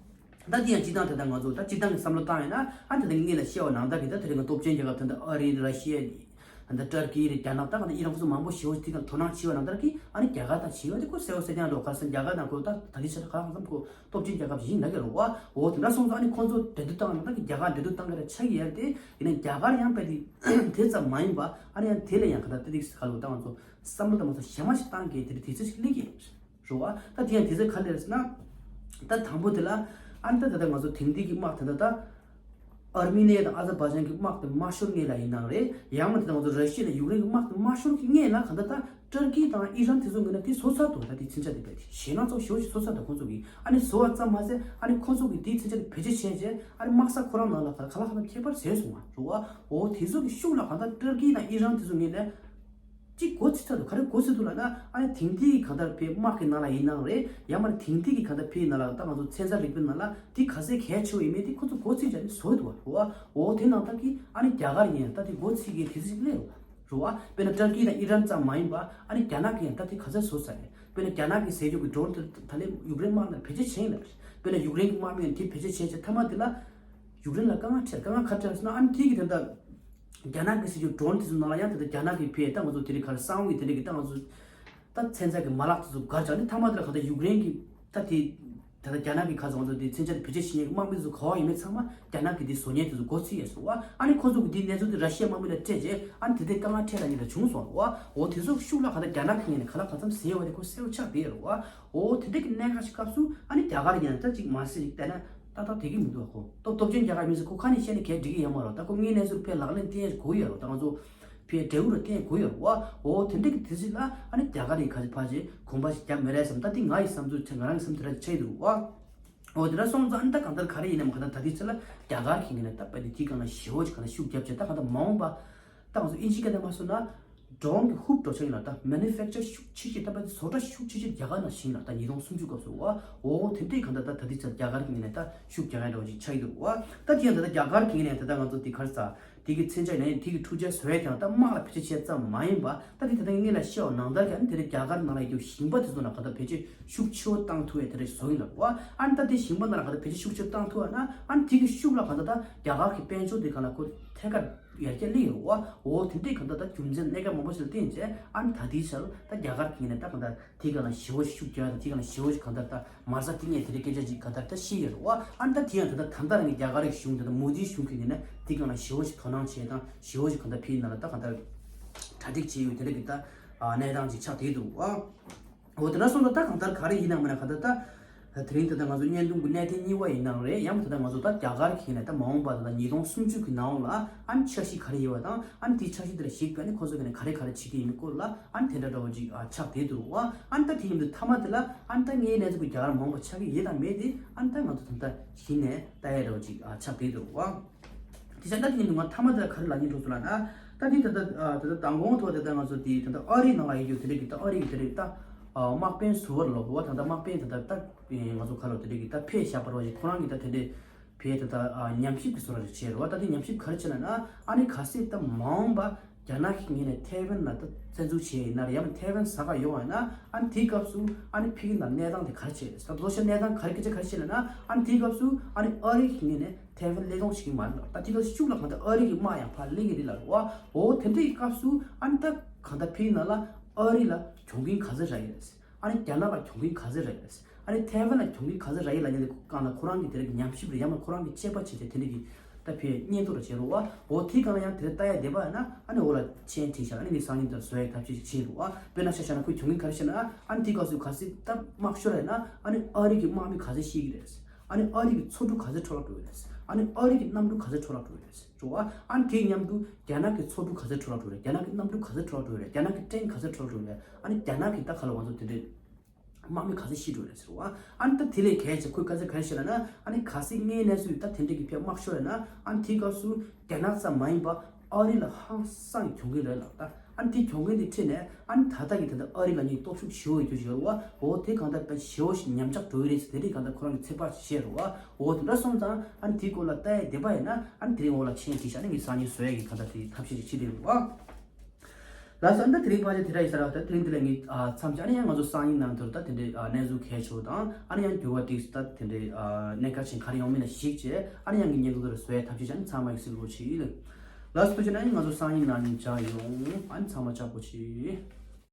ད་དེ་ཡང་སྤྱིར་བཏང་དེ་ལྟར་ང་ཚོ་ད་སྤྱིར་བཏང་གི་བསམ་བློ་བཏང་ཡིན་ན་ཨ་དེ་ལྟར་ངེད་ལ་བཤད་པ་ནང་ལྟར་གྱི་ད་དེ་རིང་གི་སྟོབས་ཆེན་རྒྱལ་ཁབ་དེ་འདྲ་ཨ་རི་ར་ཤི་ཡ་ད་ཏུར་ཀི་རེད། རྒྱ་ནག་ད་ག་ད་ཨི་རན་ཁོ་ཚོ་མང་པོ་ཞེ་པོ་དེ་ག་དོ་སྣང་བྱེད་པ་ནང་ལྟར་གྱི་ཨ་ནི་རྒྱ་གར་དང་བྱེད་པ་དེ་ཁོ་གསལ་པོ་གསལ་རྐྱང་འགྲོ། ག་རེ་ཟེར་རྒྱ་གར་དང་ཁོ་ད་ད་ལྟའི་ཆར་ག་ལ་གང་འཚམ་ཁོ་སྟོབས་ཆེན་རྒྱལ་ཁབ་ཞིག་ཡིན་ལབ་ཀྱི་རེད་བ། འོ་དེ་འདྲ་སོང་ཙང་ཨ་ནི་ཁོ་ཚོ་འབྲེལ་མཐུད་བཏང་ནང་ལྟར་གྱི་རྒྱ་གར་འབྲེལ་མཐུད་བཏང་གི་རེད་ཆགས་ཀྱི་ཡོད་རེད། དེ་ཡིན་ན་རྒྱ་གར་ཡང་དཔེ་དེ་དེ་ཙམ་མ་ཡིན་པ་ཨ་ནི་ཡང་དེ་ལས་ཡང་ག་ད་ཏི་ཏིག་ག་ལོ་ད་ང་ཚོ་བསམ་བློ་དང་མ་ཚོ་གཞན་མ་ཞིག་བཏང་གི་དེ་རེད། དེ་ཚོ་ཞིག་སླེབས་ཀྱི་རེད། རེད་བ། ད་དེ་ཡང་དེ་ཚོ་ག་ལེར་ཟེར་ན། ད་དང་པོ་དེ་ལ་ཨ་ནི་ད་ད་ལྟ་ང་ཚོ་དེང་དུས་ཀྱི་དམག་དེ་འདྲ་ད་ཨར་མི་ནི་ཡ་དང་ཨ་ཛར་བྷ་ཇན་གྱི་དམག་དེ་མ་ཤོར་སྔོན་ལ་ཡིན་ནའང་རེད། ཡང་མ་དེ་ད་ང་ཚོ་ར་ཤི་ཡ་དང་ཡུཀ་རེན་གྱི་དམག་དེ་མ་ཤོར་གྱི་སྔོན་ལ་ག་ད་ད་ཏུར་ཀི་དང་ཨི་རན་དེ་ཚོ་ངོས་ནས་དེ་བཟོ་ཚར་འདུག་ད་དེ་མཚོན་ཆ་དེ་བས་དེ་ཞེད་སྣང་ཚོ་ཞེ་པོ་ཞིག་བཟོ་ཚར་འདུག་ཁོང་ཚོ་གིས་ཨ་ནི་བཟོ་བ་ཙམ་མ་ཟད་ཨ་ནི་ཁོང་ཚོ་གིས་དེའི་མཚོན་ཆ་དེ་བེད་སྤྱོད་བྱས་རྗེས་ཨ་ནི་དམག་ས་ཁོ་རང་ནང་ལ་ག་ལ་ག་ལ་ཁྱད་པར་བཟོས་སོང་བ་རེད་བ། འོ་དེ་ཚོ་གི་ཤུགས་ལ་ག་ད་ཏུར་ཀི་དང་ཨི་རན་དེ་ཚོ་ངོས་ནས། གཅིག་གོ་ཚིག་ཚར་འདུག་ག་རེ་གོ་ཚིག་འདུག་ལབ་ན་ཨ་ནི་དེང་དུས་ཀྱི་གང་ལྟར་ཕའི་དམག་གི་ནང་ལ་ཡིན་ནའང་རེད། ཡང་མ་ནི་དེང་དུས་ཀྱི་གང་ལྟར་ཕའི་ནང་ལ་ད་ང་ཚོ་ཚན་རྩལ་རིག་པའི་ནང་ལ་དེ་ག་ཚད་གལ་ཆེ་བ་ཡིན་མིན་དེ་ཁོ་ཚོ་གོ་ཚིག་བྱས་ནས་བཟོ་འདུག་བ་རེད་བ། འོ་དེ་ནང་ལྟར་གྱི་ཨ་ནི་རྒྱ་གར་ཡིན་ད་དེ་གོ་ཚིག་གི་དེ་ཚིག་སླེབས་རེད་བ། དཔེར་ན་ཏུར་ཀི་དང་ཨི་རན་ཙམ་མ་ཡིན་པ་ཨ་ནི་རྒྱ་ནག་གི་ཡང་ད་དེ་ག་ཚད་བཟོ་ཚར་རེད། དཔེར་ན་རྒྱ་ནག་གི་ཟེར་རྒྱུ་གི་ཌོན་དེ་ད་ལས་ཡུཀ་རེན་དམག་ནང་བེད་སྤྱོད་བྱས་ཡིན་ལབ་རེད། དཔེར་ན་ཡུཀ་རེན་གྱི་དམག་མི་ཡང་དེ་བེད་སྤྱོད་བྱས་བྱས་མཐའ་མ་དེ་ལ། ཡུཀ་རེན་ལ་དཀའ་ངལ་འཕྲད། དཀའ་ངལ་ག་འཕྲད་ཟེར་ན་ཨ་ནི་དེ་གི་དེ་འདྲ། རྒྱ་ནག་གི་སྲིད་ཇུས་ཌོན་དེ་ཚོ་ནང་ལ་ཡང་དེ་འདྲ་རྒྱ་ནག་གི་ཕའི་ད་ང་ཚོ་དེ་རིགས་ག་རེ་གསང་བའི་དེ་འདྲ་གི་ད་ང་ཚོ་ད་ཚན་རྩལ་གི་མ་ལག་དེ་ཚོ་བགར་བྱས་ནས་མཐའ་མ་དེ་ལ་ག་ད་ཡུཀ་རེན་གི་ད་དེ་ད་ལྟ་རྒྱ་ནག་གི་ཁ་ཚོ་ང་ཚོ་དེ་ཚན་རྩལ་དེ་བེད་སྤྱོད་བྱེད་མཁན་དམག་མི་ཚོ་ག་བ་ཡིན་མིན་ཚང་མ་རྒྱ་ནག་གི་དེ་བཟོ་མཁན་དེ་ཚོ་མགོ་ཚོས་ཡས་སོང་བ། ཨ་ནི་ཁོ་ཚོ་གི་དེའི་གནས་ཚུལ་དེ་ར་ཤི་ཡ་དམག་མི་ལ་སྤྲད་རྗེས་ཨ་ནི་དེ་འདྲའི་དཀའ་ངལ་འཕྲད་ལ་ཉེ་ལ་བྱུང་སོང་བ། འོ་དེ་ཚོ་ཤུགས་ལ་ག་ད་རྒྱ་ནག་གི་ངོས་ནས་ག་ལ་ག་ཚམ་ཟེར་བ་དེ་ཁོ་གསལ་པོ་ཆགས་བསྡད་ཡོད་རེད་བ། འོ་དེ་འདྲ་གི་གནད་འགག་ཅིག་སྐབས་སུ་ཨ་ནི་རྒྱ་གར་ཡིན་ན་ད་ཅིག་མ་སྲིད་ཅིག་བལྟས་ན་ཏག་ཏག་དེ་གི་མི་འདུག་ཨ། ཁོ་སྟོབས་སྟོབས་ཆེན་རྒྱ་གར་མི་ཚོ་ཁོ་ཁ་ནས་བཤད་ནས་གས་འགྲིག་གི་ཡོད་མ་རེད། ད་ཁོ་དངོས་གནས་ཚུར་ཕེ་ལག་ལེན་བསྟན་དགོས་ཡོད་རེད། ད་ང་ཚོ་ཕེ་འབྲས་བུ་རུ་བསྟན་དགོས་ཡོད་རེད་བ། འོ་དེ་འདྲ་གི་དུས་ཚོད་ལ་ཨ་ནི་རྒྱ་གར་ཡི་ཁ་ཕ་ཅེ་གོམ་པ་ཞིག་རྒྱབ་མི་རེད་བསམ། ད་དེ་ང་ཡི་བསམ་ཚུལ་ཆེ། ང་རང་གི་བསམ་ཚུལ་ར་ཆེ་འདུག་བ། འོ་དེ་འདྲ་སོང་ཙང་ཨ་ནི་ད་གང་ལྟར་ག་རེ་ཡིན་ནའང་གང་ལྟར་ད་དུས་ཚོད་ལ་རྒྱ་གར་གི་ངོས་ནས་ད་པ་དེ་དེའི་སྒང་ལ་ཞེ་པོ་ཅིག་གང་ལྟར་ཤུགས་རྒྱབ་བྱས་ད་གང་ལྟར་མ་འོངས་པ། ད་ང་ཚོ་ཨིན་ཇི་སྐད་ནས་མ་སོང་ན། ཌོན་གྱི་ཧུབ་འགྲོ་ཆ་ཡིན་ལ་ད་མེ་ནུ་ཕེག་ཅར་ཤུགས་ཆེ་ཤོས་ད་པ་དེ་བཟོ་གྲྭ་ཤུགས་ཆེ་ཤོས་རྒྱ་གར་ནང་བཞིན་ལ་ད་ཉིས་སྟོང་སུམ་ཅུ་སྐབས་སུ་བ། འོ་དེ་འདྲའི་གང་ལྟར་ད་ད་ལྟའི་ཆར་རྒྱ་གར་གྱི་ངོས་ནས་ད་ཤུགས་རྒྱག་ཡ་འདྲ་བོ་ཅིག་ཆགས་ཀྱི་འདུག་བ། ད་དེ་ཡང་ད་ལྟ་རྒྱ་གར་གྱི་ངོས་ནས་ད་ལྟ་ང་ཚོ་དེ་ག་རེ་ཟ་དེ་གི་མཚོན་ཆ་ཡིན་ན་དེ་གི་འཕྲུལ་ཆས་བཟོ་ཡ་དེ་ཡང་ད་དམག་ལ་བེད་སྤྱོད་བྱས་ཙམ་མ་ཡིན་པ་ད་དེ་ད་ལྟ་ངས་ལ་བཤད་པ་ནང་ལྟར་གྱི་ཨ་ནི་དེ་འདྲའི་རྒྱ་གར་ནང་ལ་ཡོད་ཞིང་པ་དེ་ཚོ་ལ་གང་ལྟར་བེད་སྤྱོད་ཤུགས་ཆེ་བོ་བཏང་ཐུབ་ཡ་དེ་འདྲ་བཟོ་ཡིན་ལ་བ། ཨ་ནི་ད་དེ་ཞིང་པ་ནང་ལ་གང་ལྟར་བེད་སྤྱོད་ཤུགས་ཆེ་བོ་བཏང་ཐུབ་ཡ་ན་ཨ་ནི་དེ་གི་ཤུགས་ལ་གང་ལྟར་ད་རྒྱ་གར་གྱི་དཔལ་འབྱོར་དེ་གང་ལ་ཁོ་ཐད་ཀར་ཡར་རྒྱས་སླེབས་ཡོད་རེད་བ། འོ་དེ་འདྲའི་གང་ལྟར་ད་རྒྱུ་མཚན་གནད་འགག་མང་པོ་ཞིག་ལ་བརྟེན་བྱས་ཨ་ནི་ད་ལྟའི་ཆར་ད་རྒྱ་གར་གྱི་ངོས་ནས་ད་གང་ལྟར་དེའི་སྒང་ལ་ཞེ་པོ་ཞིག་ཤུགས་རྒྱག་ཡ་དང་དེའི་སྒང་ལ་ཞེ་པོ་ཞིག་གང་ལྟར་ད་མ་རྩ་བཏིང་ཡས་དེ་འདྲའི་སྐད་ཆ་ཅིག་གང་ལྟར་ད་བཤད་ཡོད་རེད་བ། ཨ་ནི་ད་དེ་ཡང་ད་ལྟ་ད་ལྟ་རང་གི་རྒྱ་གར་གྱི་གཞུང་དེ་ད་མོ་དིའི་གཞུང་གི་ངོས་ནས་དེའི་སྒང་ལ་ཞེ་པོ་ཞིག་དོ་སྣང་བྱས་དང་ཞེ་པོ་ཞིག་གང་ལྟར་ཕའི་ནང་ལ་ད་གང་ལྟར་གྲ་སྒྲིག་བྱས་ཡོད་དེ་འདྲ་གི་ད་གནས་སྟངས་ཅིག་ཆགས་བསྡད་འདུག་བ། འོ་དེ་འདྲ་སོང་ཙང་ད་གང་ལྟར་ག་རེ་ཡིན་ནའང་མིན་ན་གང་ལྟར་ད་དེ་རིང་ད་ལྟ་ང་ཚོ་བརྙན་ཐུང་གི་གནད་དོན་གཉིས་པ་ཡིན་ནའང་རེད། ཡང་ད་ལྟ་ང་ཚོ་ད་རྒྱ་གར་གྱི་ནས་ད་མ་འོངས་པ་ད་ལྟ་ཉིས་སྟོང་སུམ་ཅུ་གི་ནང་ལ་ཨ་ནི་འཆར་གཞི་ག་རེ་ཡོད་པ་དང་ཨ་ནི་དེའི་འཆར་གཞི་དེ་ལ་གཞིགས་ཨ་ནི་ཁོ་ཚོ་གི་ནས་ག་རེ་ག་རེ་བྱེད་ཀྱི་ཡིན་མིན་སྐོར་ལ་ཨ་ནི་དེ་འདྲ་འདྲ་བོ་ཅིག་ཆགས་བསྡད་འདུག་བ། ཨ་ནི་ད་དེ་ཡིན་དུས་མཐའ་མ་དེ་ལ་ཨ་ནི་ད་ངའི་གནས་ཚུལ་གྱི་རྒྱ་གར་མ་འོངས་པ་ཆགས་ཀྱི་ཡོད་དང་མེད་དེ་ཨ་ནི་ད་ང་ཚོ་ད་ལྟ་གཞི་ནས་ལྟ་ཡ་འདྲ་བོ་ཅིག་ཆགས་བསྡད་འདུག་བ། དེ་བྱས་ད་དེ་ནི་ང་མཐའ་མ་དེ་ལ་ག་རེ་ལབ་སྙིང་འདོད་སོང་ལབ་ན། ད་དེ་ད་ལྟ་ད་ལྟ་མདང་དགོང་ཐོག་དེ་ད་ང་ཚོ་དེ་ད་ལྟ་ཨ་རིའི་ནང་ལ་ཡོད་རྒྱུ་དེ་རིགས་ཀྱི་ད་ཨ་རི་གི་དེ་རིགས་ད་དམག་དཔོན་ཟུར་པ་ལ་ལབ་དགོས་བ། ད་ལྟ་དམག་དཔོན་དེ་ད་ད་ང་ཚོ་ག་ལབ་དེ་རིགས་ཀྱི་ད་ཕེབས་བཞག་པ་རེད་བ། ཁོ་རང་གི་ད་དེ་འདྲའི་ཕེབས་ད་ད་ཉམས་ཞིབ་ཀྱི་བཟོ་འདྲ་ཞིག་བྱས་རེད་བ། ད་དེ་ཉམས་ཞིབ་ག་རེ་བྱས་ལབ་ན་ཨ་ནི་གལ་སྲིད་ད་མ་འོངས་པ་རྒྱ་ནག་གི་ངོས་ནས་ཐའེ་ཝན་ལ་ད་བཙན་འཛུལ་བྱས་ཡིན་ན་རེད། ཡང་ན་ཐའེ་ཝན་ཟ་ག་ཡོང་བ་ཡིན་ན་ཨ་ནི་དེའི་སྐབས་སུ་ཨ་ནི་ཕ་གི་ནང་གནས་སྟངས་དེ་ག་རེ་བྱས་རེད། ད་ལོ་ཤས་གནས་སྟངས་ག་རེ་སྐད་ཆ་ག་རེ་བྱས་ལབ་ན་ཨ་ནི་དེའི་སྐབས་སུ་ཨ་ནི་ཨ་རི་གི་ངོས་ནས་ཐའེ་ཝན་སླེབས་གཏོང་བྱེད་ཀྱི་མ་རེད་ལ། ད་དེ་ག་ཤུགས་ལ་གང་ལྟར་ཨ་རི་གི་དམག་ཡང་ཕར་སླེབས་ཀྱི་རེད་ལ་རེད་བ། འོ་དེ་འདྲའི་སྐབས་སུ་ཨ་ནི་ད་གང་ལྟར་ཕ་གི་ནང་ལ་ཨ་རི་ལ་གྱོང་གུན་ག་ཚོད་རག་གི་རེད། ཨ་ནི་རྒྱ་ནག་ལ་གྱོང་གུན་ག་ཚོད་རག་གི་རེད། ཨ་ནི་ཐའེ་ཝན་ལ་གྱོང་གུན་ག་ཚོད་རག་ཡོད་ལབ་ཡ་དེ་སྒང་ལ་ཁོ་རང་གི་དེ་རིང་གི་ཉམས་ཞིབ་རེད། ཡང་ན་ཁོ་རང་གི་དཔྱད་པ་བྱས་ཏེ་དེ་འདྲ་གི་ད་ཕའི་སྙན་ཐོ་ར་བྱས་རོ་བ། འོ་དེའི་སྒང་ལ་ཡང་དེ་རིང་ལྟ་ཡ་བསྡད་པ་ཡིན་ན་ཨ་ནི་འོ་ལ་མཆན་བྲིས་ཤག་ཨ་ནི་ངས་སང་ཉིན་དེར་བཟོ་ཡའི་ཐབས་ཤེས་ཤིག་བྱེད་རོ་བ། དཔེར་ན་ཆ་བཞག་ན་ཁོས་གྱོང་གུན་ག་རེ་བཤད་ན་ཨ་ནི་དེའི་སྐབས་སུ་གལ་སྲིད་ད་དམག་ཤོར་ཡ་ན་ཨ་ནི་ཨ་རི་གི་དམག་མི་ག་ཚོད་ཤི་གི་རེད། ཨ་ནི་ཨ་རི་གི་མཚོ་གྲུ་ག་ཚོད་འཕྲོ་བརླག་འགྲོ་གི་རེད། ཨ་ནི་ཨ་རི་གི་གནམ་གྲུ་ག་ཚོད་འཕྲོ་བརླག་འགྲོ་གི་རེད། རོ་བ། ཨ་ནི་དེའི་མཉམ་དུ་རྒྱ་ནག་གི་མཚོ་གྲུ་ག་ཚོད་འཕྲོ་བརླག་འགྲོ་རེད། རྒྱ་ནག་གི་གནམ་གྲུ་ག་ཚོད་འཕྲོ་བརླག་འགྲོ་རེད། རྒྱ་ནག་གི་ཊེང་ག་ཚོད་འཕྲོ་བརླག་འགྲོ་རེད། ཨ་ནི་རྒྱ་ནག་གི་ད་ག་ལ་ང་ཚོ་དེ་འདྲའི་དམག་མི་ག་ཚོད་ཤི་འགྲོ་རེད་ཟེར་བ། ཨ་ནི་ད་དེ་ལས་གལ་ཆེ་ཁོས་ག་ཚོད་ག་རེ་བཤད་ལབ་ན་ཨ་ནི་གལ་སྲིད་དངོས་གནས་སུ་ད་དེ་འདྲའི་གི་ཕའི་དམག་ཤོར་ཡོད་ན་ཨ་ནི་དེའི་སྐབས་སུ་རྒྱ་ནག་ཙམ་མ་ཡིན་པ་ཨ་རི་ལ་ཧང་སང་གྱོང་གུན་རེད་ལབ། ད་ཨ་ནི་དེའི་གྱོང་གུན་དེ་ཁྲིད་ནས་ཨ་ནི་ད་ལྟ་གི་ད་ལྟ་ཨ་རི་ལ་ནི་སྟོབས་ཤུགས་ཞེ་པོ་ཡོད་རྒྱུ་ཞིག་རེད་བ། འོ་དེ་གང་ལྟར་དཔེ་ཞེ་པོ་ཞིག་ཉམས་ཆག་འགྲོ་གི་རེད་ཟེར་དེ་འདྲའི་གང་ལྟར་ཁོ་རང་གི་ཚོད་དཔག་བྱས་རེད་བ། འོ་དེ་འདྲ་སོང་ཙང་ཨ་ནི་དེའི་སྐོར་ལ་ལྟ་ཡ་བསྡད་པ་ཡིན་ན་ཨ་ནི་དེ་རིང་འོ་ལ་མཆན་བྲིས་ཤག་ཨ་ནི་ངས་སང་ཉིན་བཟོ་ཡ་གི་གང་ལྟར་དེ་ཐབས་ཤེས་ཅིག་བྱེད་བསྡད་རེད་བ། ལགས་སོ། ཨ་ནི་ད་དེ་རིང་ཕལ་ཆེར་དེ་འདྲ་ཡིན་ས་རེད་བ། ད་དེ་རིང་འདི་ལ་ངས་ཨ་མཚམས་བཞག་ཨ་ནི་ཡང་ང་ཚོ་སང་ཉིན་ནང་དུ་ད་དེ་འདྲའི་ཨ་གནས་ཚུལ་གལ་ཆེ་བ་དང་ཨ་ནི་ཡང་འགྱུར་བ་ཏིག་ཙམ་ད་དེ་འདྲའི་ཨ་གནད་འགག་ཅན་ག་རེ་ཡོང་མིན་ལ་གཞིགས་བྱས་ཨ་ནི་ཡང་གི་སྙན་ཐོ་དེ་ར་བཟོ་ཡའི་ཐབས་ཤེས་བྱས་ཨ་ནི་ཚང་མ་གི་གཟིགས་རོགས་བྱེད། ལགས་སོ། ཐུགས་རྗེ་གནང་། ང་ཚོ་སང་ཉིན་ནང་ནས་མཇལ་ཡོང་། ཨ་ནི་ཚང་མ་ལྕགས་པོ་བྱེད།